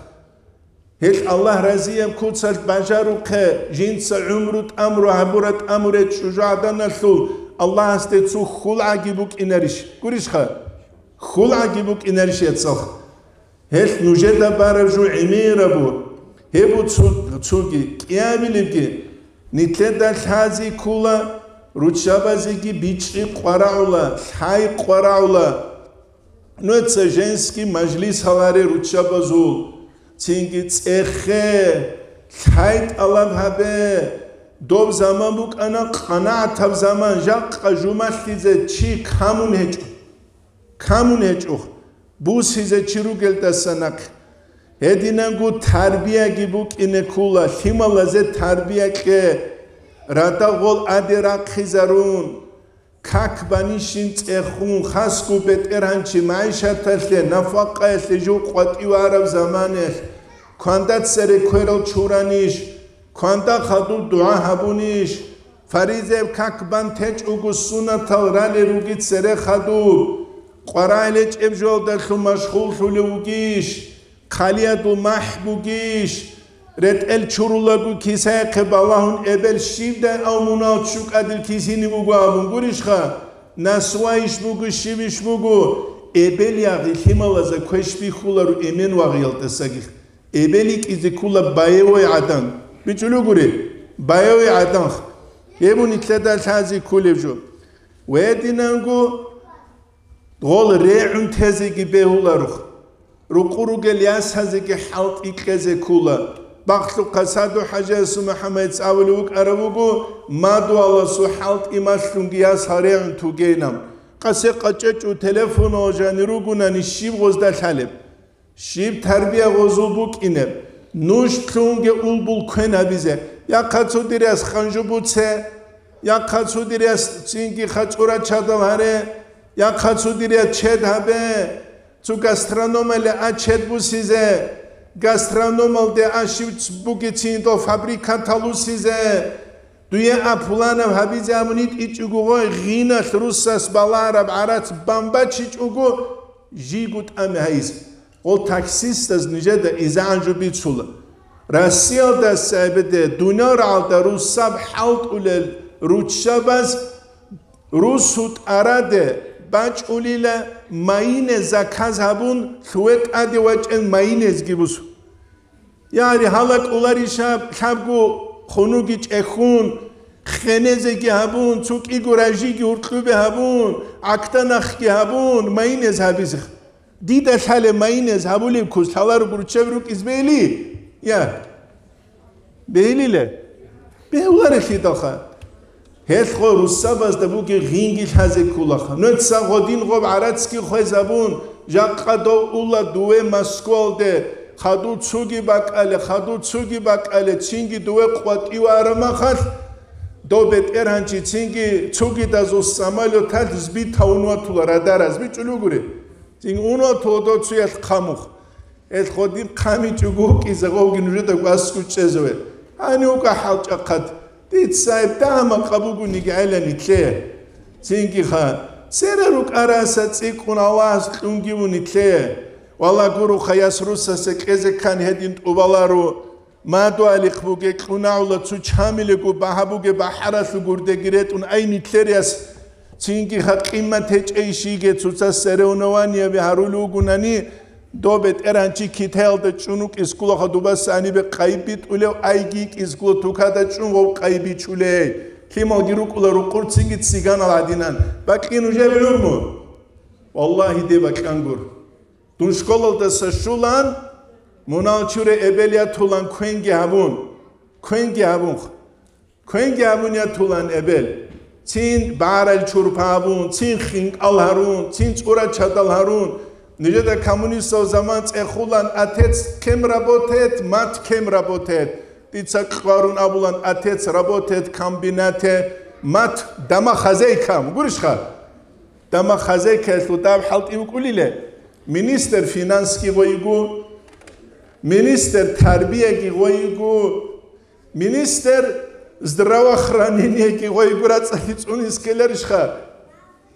Гьелъ Аллагь разияб куцалъ бажарухъе, жинца гӀумру тӀамуру гьабура тӀамурай чӀужугӀаданалъул Аллагьасде цо хьулгӀаги букӀинарищ? Гурищха? ХьулгӀаги букӀинарищ, яцалха? Гьелъ нужеда бараб жо гӀемерабу, гьебу цо-, цоги кӀиабилебги, нилъеда лъази ккула, Руччабазеги бичӀчӀи къварагӀула, лъай къварагӀула. Нуца женский мажлис гьаларе руччабазул, цинги цӀехе, лъай тӀалаб гьабе. Доб заман букӀана къанагӀатаб заман, жакъа жумалъизе чи камун гьечӀо. Камун гьечӀо, бусизе чи ругелдаса нахъ. Гьединанго тарбияги букӀине ккола, лъималазе тарбия кье, радагъол аде рахъизарун, как банищин цӀехун, хасго бетӀергьанчи майшаталъе, нафакъаялъе жо къватӀивараб заманалъ, кванда цере кверал чуранищ, кванда хадуб дугӀа гьабунищ, фаризаяб как бан течӀого сунатал ралел руги цере хадуб, къварагӀел гьечӀеб жоялдалъун машгъуллъулев вугищ, хъалиядул махӀ бугищ, ретӀел чурулаго кисаяхъе балагьун эбел щибдай ав мунал чукӀадил кисине буго абун гурищха, насвайищ буго, щивищ буго, эбел ягъи лъималазда квеш бихьуларо эмен вагъиялдасаги. Эбел йикӀизе ккола боевой гӀадан. БичӀчӀулев гури, боевой гӀадан. Гьеб нилъеда лъазе кколеб жо. Гьединанго гъол регӀун тезеги бегьуларо. Рукъу ругел ясазеги хӀалтӀи кьезе ккола. Бахлъухъа Саду-хӀажиясул МухӀаммадица абулев вукӀарав вуго, мадугьаласул хӀалтӀи малъунги ясал регӀун тугейилан. Къасе къачӀечӀо телефонал жанир ругунани щиб гъозда лъалеб? Щиб тарбия гъозул букӀинеб? Нуж лъунги улбул квен гьабизе. Яхъа цо дир яс ханжу буце, яхъа цо дир яс цинги хачӀура чадал гьаре, яхъа цо дир яс чед гьабе, цо гастрономале а чед бусизе, гастрономалде а щив бугециндал фабрикатал усизе. Дуе а пуланаб гьабизе абуни тӀичӀого гъой, гъиналъ руссас балараб гӀарац бамбачичӀого, жийго тӀаме гьайизе. Гъол таксистаз нижеда изегӀан жо бицула. Россиялдаса эбеде дуниял рагӀалда руссаб хӀалтӀулел руччабаз русу тӀараде бачӀулила майинез заказ гьабун, лъугье тӀаде вачӀен майинезги бусу. Яри гьала кӀоларищаб лъабго хунуги чӀехун, хенезеги гьабун, цо кӀиго ражиги гьуркьубе гьабун, гӀакданахъги гьабун, майинез гьабизе. Дида лъалеб майинез гьабулеб кус лъаларо гурччаби рукӀиз бейли? Я. Бегьилила? Бегьуларелъидалха. Гьелъго руссабазда бугеб гъинги лъазе кколаха. Нуца гъодин гъоб гӀарацги хвезабун, жакъа дов ула дуве Москвалде, хадув цуги бакӀале, хадув цуги бакӀале, цинги дуве къватӀив арамахалъ, дов бетӀергьанчи цинги цугидазул самолеталъ сби тавун ватула радараз, бичӀчӀулев гури. Цин ун ватула дов цуялъ хъамухъ. Гьел гъодин хъамичӀого вукӀизе гъовги нужеда гвасгу чӀезаве. Гьанив вукӀа хӀалчӀахъад. Дица гьеб дагьа-макъа бугониги гӀела нилъее. Цинги ха, цере рукӀараса цӀикӀкӀун Аллагьас кьунги ву нилъее. Вала гуруха, яс руссасе кьезе ккан гьедин тӀубаларо. Мадугьалихъ бугеб кьунагӀула цо чамилего багьа бугеб бахӀаралъул гурдеги ретӀун, ай, нилъер яс, цинги ха къимат гьечӀей щиге цоца соревнованияби гьарулев вугунани, доб бетӀергьанчи Китаялда чӀун вукӀискулаха дубаса гьанибе къайиб битӀулев, айги йикӀискула тукада чӀун гъов къайиб бичулей. Лъималги рукӀула рукъур цинги цциган гьадинан. Бакьи нужер гӀумру? Валлагьи, де бакьан гур. Дун школалдаса щулан, мунал чуре эбел ятулан квенги гьабун, квенги гьабун, квенги гьабун ятулан эбел. Цин барал чурпа гьабун, цин хинкӀал гьарун, цин цӀура чадал гьарун. Нижеда коммунистал заман цӀехулан: «Отец кем работает, мать кем работает». Дица кьварун абулан: «Отец работает в комбинате, мать домохозяйка». Гурищха? Дама хозяйкаялъул даб хӀалтӀи вукӀулиле, министр финансги гъойгу, министр тарбияги гъойгу, министр здравоохранениеги гъойгу рацӀцӀалъи цӀунис ккеларищха?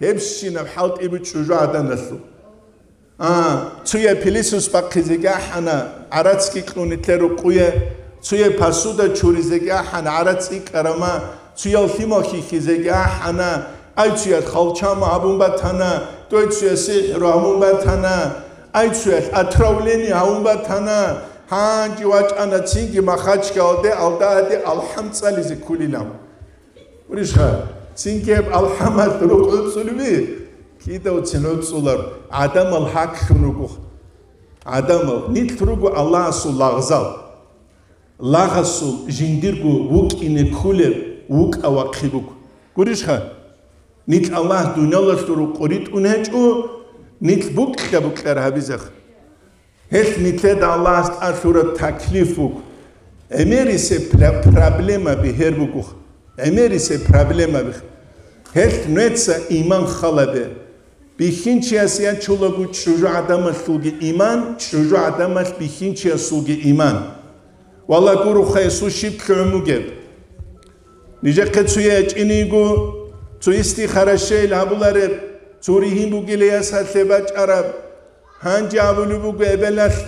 Гьебщинаб хӀалтӀи бу чӀужу гӀаданалъул. А, цуя пилисус бахъизеги ахӀана, гӀарацги кьун нилъер рукъуе, цуя посуда чуризеги ахӀана, гӀарац икӀарама, цуял лъимал хьихьизеги ахӀана, ай цуя халчама гьабун батана, той цуя сихӀру гьабун батана, ай цуялъ отравление гьабун батана, гьанже вачӀана цинги Махачкалде алдаде алхӀам цӀализе ккулилан. Уришха, Цинги гьеб алхӀамалъ рукъ гӀуцӀулеби? Кидавцин гӀуцӀулар, гӀадамал гьаклъун руго. ГӀадамал, нилъ руго Аллагьасул лагъзал. Лагъасул жиндирго вукӀине кколеб вукӀа вахъи буго. Гурищха? Нилъ Аллагь дуниялалъул рукъ ритӀун гьечӀо, нилъ букьа-букьар гьабизеха. Гьелъ нилъеда Аллагьас тӀад лъураб таклиф буго. ГӀемерисеб пра-, проблемаби гьер бугоха. ГӀемерисеб проблемаби. Гьелъ нужеца иман халабе. Бихьинчияс ячулаго чӀужугӀадамалъулги иман, чӀужугӀадамалъ бихьинчиясулги иман. Вала гуроха, гьесул щиб лъугӀун бугеб. Нижехъе цо ячӀиниго, цо истихара щейил гьабулареб, цо ригьин бугила ясалъе бачӀараб. Гьанже абулеб буго эбелалъ,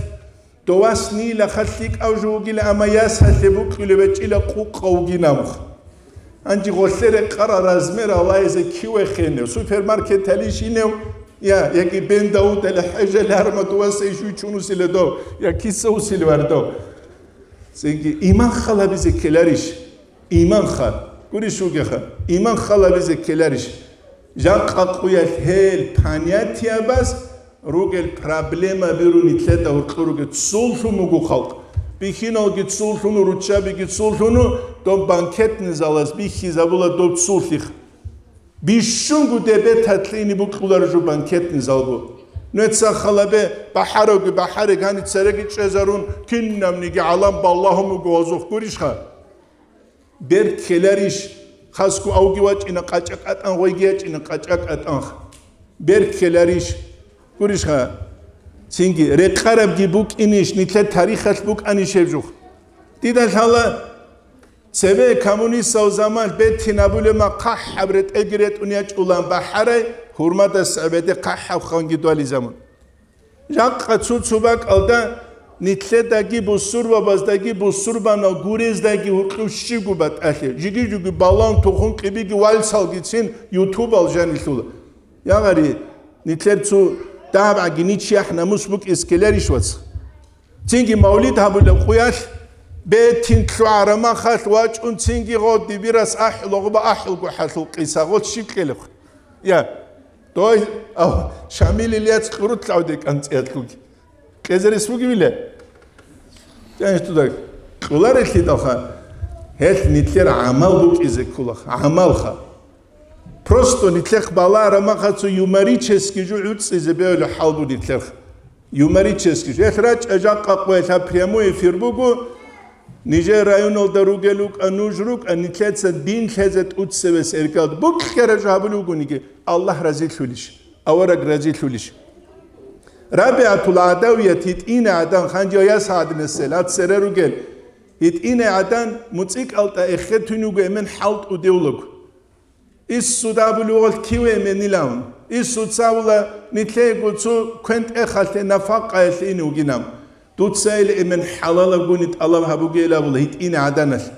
дов вас нилаха лъикӀав жо вугила, амма ясалъе букьулеб гьечӀила къукъа вугин абуха. Гьанже гъолъе рекъарал размер Аллагьизе кивехенев, супермаркеталищ инев, я, яги бенда удала хӀежаларма дуваса ишуй чун усиле дов, я киса усиле вар дов. Цинги иман халабизе ккеларищ? Иман хал. Гурищ вугеха, иман халабизе ккеларищ? Жакъа къуялъ гьел понятиябаз ругел проблемаби ру нилъеда гьоркьор ругел цуллъун буго халкъ. Бихьиналги цуллъуну, руччабиги цуллъуну, доб банкетный залаз бихьизабула доб цуллъих. Бищунго дебеталъе ине букьуларо жо банкетный залго. Нуца халабе бахӀаравги бахӀареги гьаница цереги чӀезарун, кинабниги гӀалам балагьун буго гьазухъ, гурищха? Бер ккеларищ? Хасго авги вачӀина къачӀа-къатӀан, гъойги ячӀина къачӀа-къатӀанха. Бер ккеларищ? Гурищха? Цинги рекъарабги букӀинищ, нилъер тарихалъ букӀанищ гьеб жух? Дида лъала, цебе коммунистал заман бетин абулеб ма хъахӀаб ретӀелги ретӀун ячӀулан бахӀарай, гьурмадас гӀебеде хъахӀаб ханги дуали заман. Жакъа цо-цо бакӀалда нилъедаги бусурбабаздаги бусурбанал гурездаги гьуркьуб щибго батӀалъи, жиги-жуги балан тухун къибиги вальсалгицин ютубал жанилъула. Ягъари, нилъер цо дагьабгӀаги ничияхӀ намус букӀиз ккеларищ, вац? Цинги мавлид гьабулеб къуялъ бетин лъугӀарамахалъ вачӀун цинги гъодибирас ахӀула гъуба ахӀулго хӀалъул къиса гъолъ щиб кьелеб? Я, дой, ав, Шамил Ильяц кьурулъ гьавде кӀанцӀиялъулги. Кьезерис бугевила? ТӀенщтӀудаг. Кьуларелъидалха, гьелъ нилъер гӀамал букӀизе ккулаха, гӀамалха. Просто нилъехъ балагьарамахъа цо юморический жо гӀуцӀизе бегьулеб хӀал буго нилъехъ. Юморический жо. Гьелъ рачӀа жакъа къоялъ прямой эфир буго. Нижер районалда ругел рукӀа, нуж рукӀа, нилъеца дин лъезе тӀуцевес эргалда. Букьара жо гьабулев вугониги, Аллагь разилъулищ? Авараг разилъулищ? РабигӀатул ГӀадавият гьитӀина гӀадан ханжа яс гӀадинасел, ацере ругел, гьитӀина гӀадан муцӀикӀалтӀа эхетун вуго эмен хӀалтӀу девлаг. Иссуда абулев гъолъ киве эменилан. Иссуца абула, нилъего цо квен-тӀехалъе нафакъаялъе ине вугинаб. Дуца ил эмен хӀалалабгуни тӀалаб гьабугейил абула гьитӀина гӀаданалъ.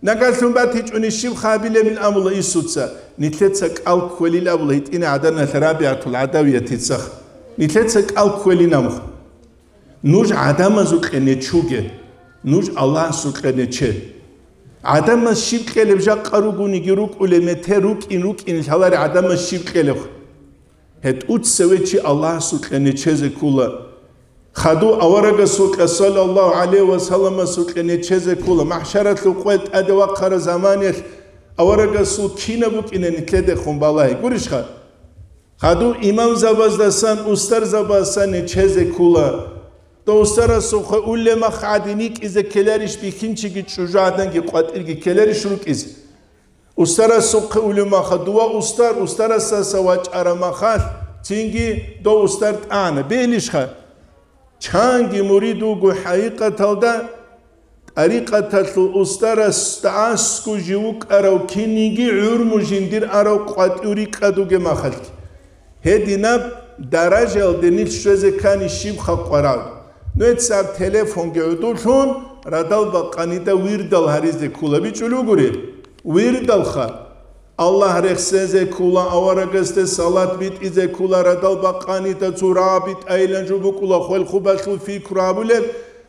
Нагагьлъун батичӀони щиб хабилебин абула Иссуца. Нилъеца кӀал кквелил абула гьитӀина гӀаданалъ РабигӀатул ГӀадавиятицаха. Нилъеца кӀал кквелин абуха. Нуж гӀадамазукьа нечуге, нуж Аллагьасукьа нече. ГӀадамаз щиб кьелеб жакъа ругониги рукӀулеб мете рукӀин-рукӀин лъалари гӀадамаз щиб кьелеб? Гье, тӀуцеве чи Аллагьасукьа нечезе ккула. Хаду аварагасукьа, саллаллагьу гӀалайгьи ва салламасукьа нечезе ккула. МахӀшаралъул къвел тӀаде вахъараб заманиялъ аварагасул кинаб букӀина нилъедехун балагьи. Гурищха? Хаду имамзабаздасан устарзабаздасан нечезе ккула. Дов устарасухъе уллемах гӀадин йикӀизе ккеларищ бихьинчиги чӀужугӀаданги къватӀирги ккеларищ рукӀизе? Устарасухъе уллемаха дова устар, устарасдаса вачӀарамахалъ, цинги дов устар тӀана. Бегьилищха? Чанги мурид вуго хӀакъикъаталда, тӀарикъаталъул устарас дагьасго жив вукӀарав кинниги гӀурму жиндир арав къватӀив рикӀкӀад вугеб махалъги. Гьединаб даражаялде нилъ щвезе ккани щиб халкъ варав? Нугьецаб телефонги гӀодулъун радал бакъанида вирдал гьаризе ккула бичӀчӀулев гури? Вирдалха. Аллагь рехсезе ккула, аварагасде салат битӀизе ккула, радал бакъанида цо рагъ битӀайилан жо букӀула, хвел-хубалъул пикру гьабулел,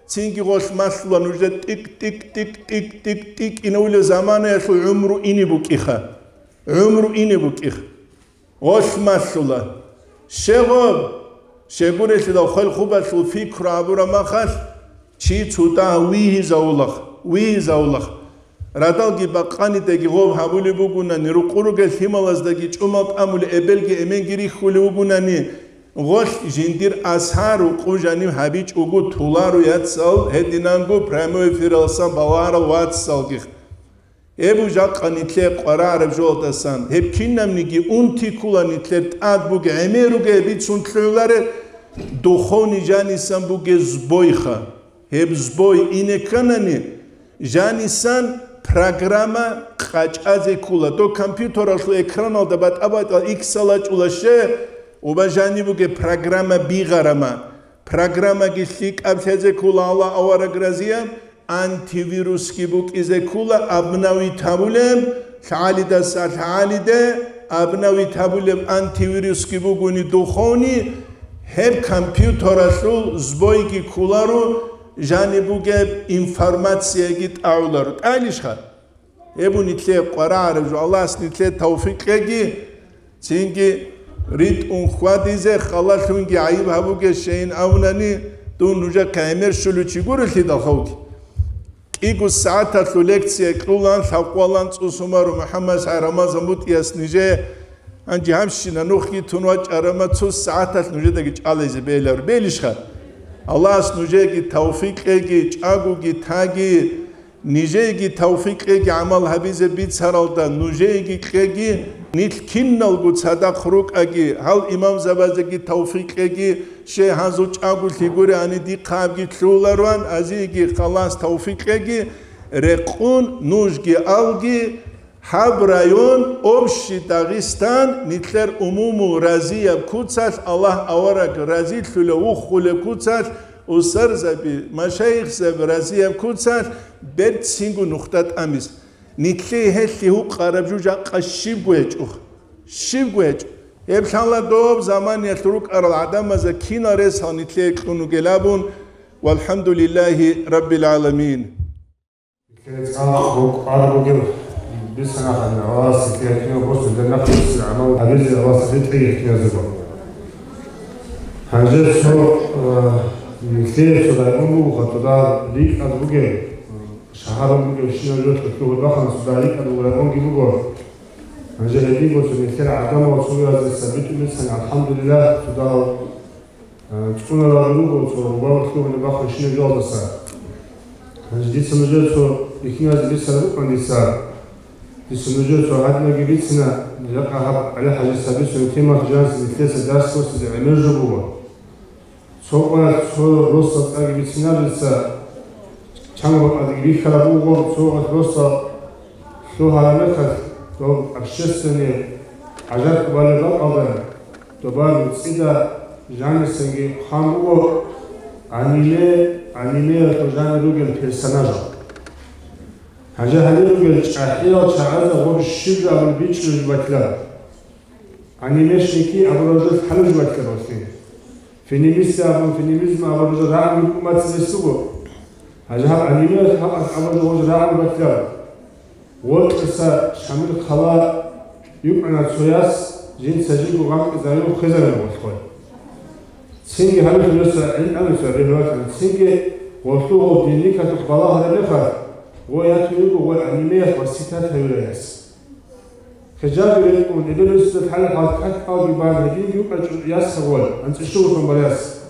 цинги гъолъ малъула нужда тӀик-тӀик-тӀик-тӀик-тӀик-тӀик инавулев заманаялъул гӀумру ине букӀиха. гӀумру ине букӀих. Гъолъ малъула. Щегъоб, щегурелъидал хвел хубалъул пикру гьабураб махалъ, чи цутӀа вигьизавулахъ, вигьизавулахъ. Радалги бакъанидаги гъоб гьабулеб бугунани, рукъу ругел лъималаздаги чӀумал тӀамулеб эбелги эменги рихьулев вугунани, гъолъ жиндир асар рукъу жанив гьабичӀого туларо яцал гьединанго прямой эфиралсан балагьарал вацалги. Гьеб жакъа нилъее къварагӀараб жоялдасан, гьеб кинабниги унти ккула нилъер тӀад бугеб гӀемер ругеб бицун лъугӀуларе, духовный жанисан бугеб сбойха. Гьеб сбой ине кканани, жанисан программа къачӀазе ккула. Дов компьютералъул экраналда батӀа-батӀа иксал рачӀула ще, уба жаниб бугеб программа бигъарама. Программаги лъикӀаб лъезе ккула Аллагь авараг разияб, антивирусги букӀизе ккула, обновить гьабулеб, лъагӀалидаса лъагӀалиде, обновить гьабулеб антивирусги бугони духовный, гьеб компьютералъул сбойги кколаро, жаниб бугеб информацияги тӀагӀуларо. ТӀагӀилищха? Гьеб нилъее къварагӀараб жо, Аллагьас нилъее тавфикъ кьеги, цинги ритӀун хьвадизе, халалъунги гӀайиб гьабуге, щайин абунани, дун нужехъе гӀемер щолев чи гурелъидал хавги. КӀиго сагӀаталъул лекция кьулан, лъабкъвалан цӀусун барун МухӀаммад СагӀид Рамазан БутӀияс нижее, гьанже гьабщина нухги тун вачӀарама, цо сагӀаталъ нужедаги чӀалайзе белар. Белищха? Аллагьас нужееги тавфикъ кьеги, чӀагоги таги, нижееги тавфикъ кьеги гӀамал гьабизе бицаралда, нужееги кьеги, нилъ киналго цадахъ рукӀаги, гьал имамзабазеги тавфикъ кьеги, щай гьазул чӀаголъи гури гьани дихъабги лъугьулароан, азиеги халас тавфикъ кьеги, рекъун нужги алги, гьаб район, общий Дагъистан, нилъер умумул разияб куцалъ, Аллагь авараг разилъулев вухулеб куцалъ, устарзаби, машайихзаби разияб куцалъ, берцинго нухда тӀамис. Нилъее гьелъи гьукъараб жо жакъа щибго гьечӀо. Щибго гьечӀо. Гьеб лъала доб заманиялъ рукӀарал гӀадамазда кинал ресал нилъее кьун ругел абун, валхӀамдулиллагьи раббил гӀаламин. Нилъее цӀакъ рукӀар бугеб бицана ханна, Аллагьас нилъее кинаб босун, дер нахъ бицин гӀамал гьабизе Аллагьас ритӀиги киназего. Гьанже цо, э, нилъее цо район буго, туда рикӀкӀад бугеб, шагьарун бугебщинаб жо лъугьун бахъана, цо дагьикъан гурабунги буго. Гьанже гьединго цо нилъер гӀадамал цоязе сабитун бицан, алхӀамдулиллагь, цо дагьал, э, цӀунарал руго цо рубаб лъугьунеб бахъанщинаб жоялдаса. Гьанже дица нужер цо бихьиназе бицараб букӀан дица. Дица нужер цо гьадинаги бицина, жакъа гьаб ГӀали-хӀажи сабицун темалъ жаниса нилъеца дарс босизе гӀемер жо буго. Цо къоялъ цо росдал цӀарги бицинаб дица, чанго бакӀалдеги бихьараб буго, цо къоялъ росдал лъугьараб мехалъ, доб общественный гӀажаркьу балеб бакӀалда, доба нуцӀида жанисанги хъван буго аниме, анимеялъул жанир ругел персонажал. Гьанже гьале ругел чӀахӀиял чагӀазда гъоб щиб жо абун бичӀчӀулеб батила. Анимешники абураб жо лъалеб жо батила болъин. Феминисты абун, феминизм абураб жо рагӀун букӀун бацинес буго. Гьанже гьаб анимеялъ гьаб абураб жо гъоб рагӀун батила. Вокьиса Шамил хъала йикӀана цо яс, жинца жиго гъанкъизарив хвезарин гъолъой. Цинги гьабилъун гьесда гӀинтӀамица регьулатана, цинги гъолъугъав динникалъухъ балагьараб мехалъ, гъой ятун йиго гъой анимеялъ васитат гьавила яс. Хижаби рекӀун, эбел-инсуда лъалеб хӀал как-кӀалги бан гьединги вукӀачӀун яс гъой, анцӀила щуго сон бал яс.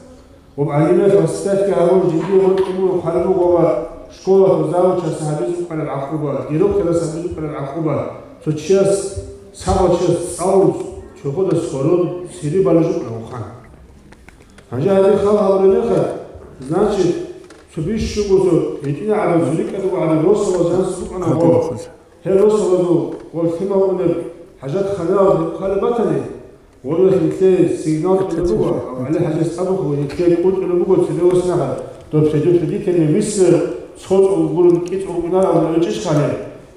Гъоб гӀалимияс васитатги гьабун, жиндие гъоркье мун хъвалеб буго ва школалъул завучас гьабизе букӀараб гӀакъуба, директорас гьабизе букӀараб гӀакъуба, цо чияс, сагъал чияс цӀалун чорхода сорол сири балеб жо букӀана вухан. Гьанже гьадин хал гьабураб мехалъ, значит, цо бищуго цо гьитӀина гӀадаб, цо рикӀкӀад буго гӀадаб росабаз жанс букӀана гъо. Гьел росабазул гъо лъимал унеб хӀажатханаялда хъвалеб батани, Гъоркь нилъее сигнал кьолеб буго, ГӀали-хӀажияс абухъе нилъее кӀутӀулеб буго цебе ос нахъа, доб предупредительный выстрел цо-цо гурун кӀицӀ гьукъинарав гьечӀищ хъале,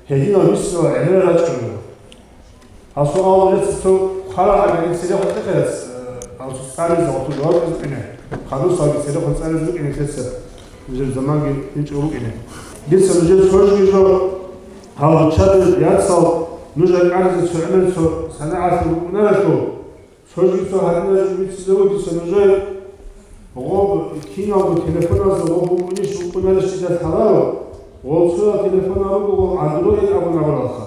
гьединав выстрел гӀемерал рачӀун буго. Гьал суал гьечӀо цо хъварал гӀадин цере хутӀехъе яц, э, гьал цо цӀализе, гьал цо жаваб кьезе букӀине, хадусалги церехун цӀализе букӀине нилъеца, нужер заманги гьечӀо букӀине. Дица нужер цо жо гьал руччабил яцал Нуж ракӀалде цо гӀемер цо санагӀалъур рукӀунарелъул, цо жив цо гьадинаб жо бицизавудица нужер гъоб киналго телефоналда гъоб букӀунищ букӀунарищ дида лъаларо, гъол цоял телефонал руго гъол Android абун абуралха.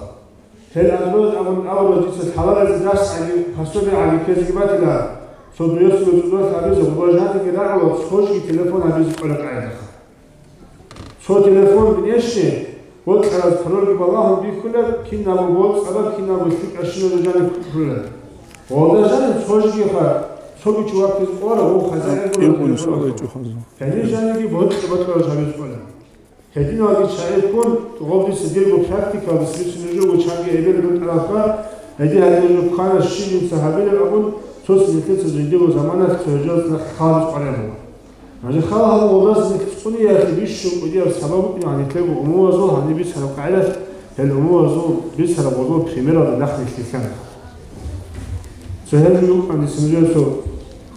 Гьел Android абун абурал дица лъаларазе дарсгӀаги, пособиягӀаги ккезеги батила, цо дуясул цӀудалъ гьабизе гъуба жаниги рагӀула цо жги телефон гьабизе кӀолеб къагӀидаха. Цо телефон внешне, бокьараз парольги балагьун бихьулеб, кинабго боцӀараб, кинабго лъикӀаб щинаб жаниб кколеб. Гъолда жаниб цо жигиха, цоги чувакиз къора, гъов хазаин гуро телефон. Гьенир жаниги бокьа-бокьараб гьабиз кӀола. Гьединалги чагӀи ккун, гъов дица дирго практикалдаса бицун нужего чанги эбел бутӀарабха, гьедин гьадин жо ккана щиб жинца гьабилеб абун, цо нилъеца жиндего заманалъ цо гьежалъ нахъ халабиз къваригӀун буго. Гьанже хал гьабун гъолдаса нилъ цӀуниялъе бищун кӀудияб сабаб букӀингӀан нилъего умумуязул гьаниб бицараб къагӀидалъ, гьел умумуязул бицараб гъоло примералда нахъ нилъ рилълъана. Цо гьел жо букӀана дица нужеца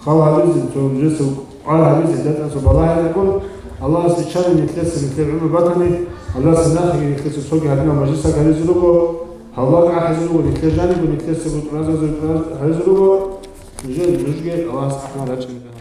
хал гьабизе, цо нужеца къвар гьабизе, датӀа цо балагьизе ккун, Аллагьас биччани нилъеца нилъер гӀумру батани, Аллагьас нахъеги нилъеца цоги гьадинал мажлисал гьаризе руго, гьалмагъ ахӀизе руго, нилъер жанибго нилъеца бутӀрузазе гьаризе руго, нужер нужги Аллагьас рахӀмат рачӀинегӀан.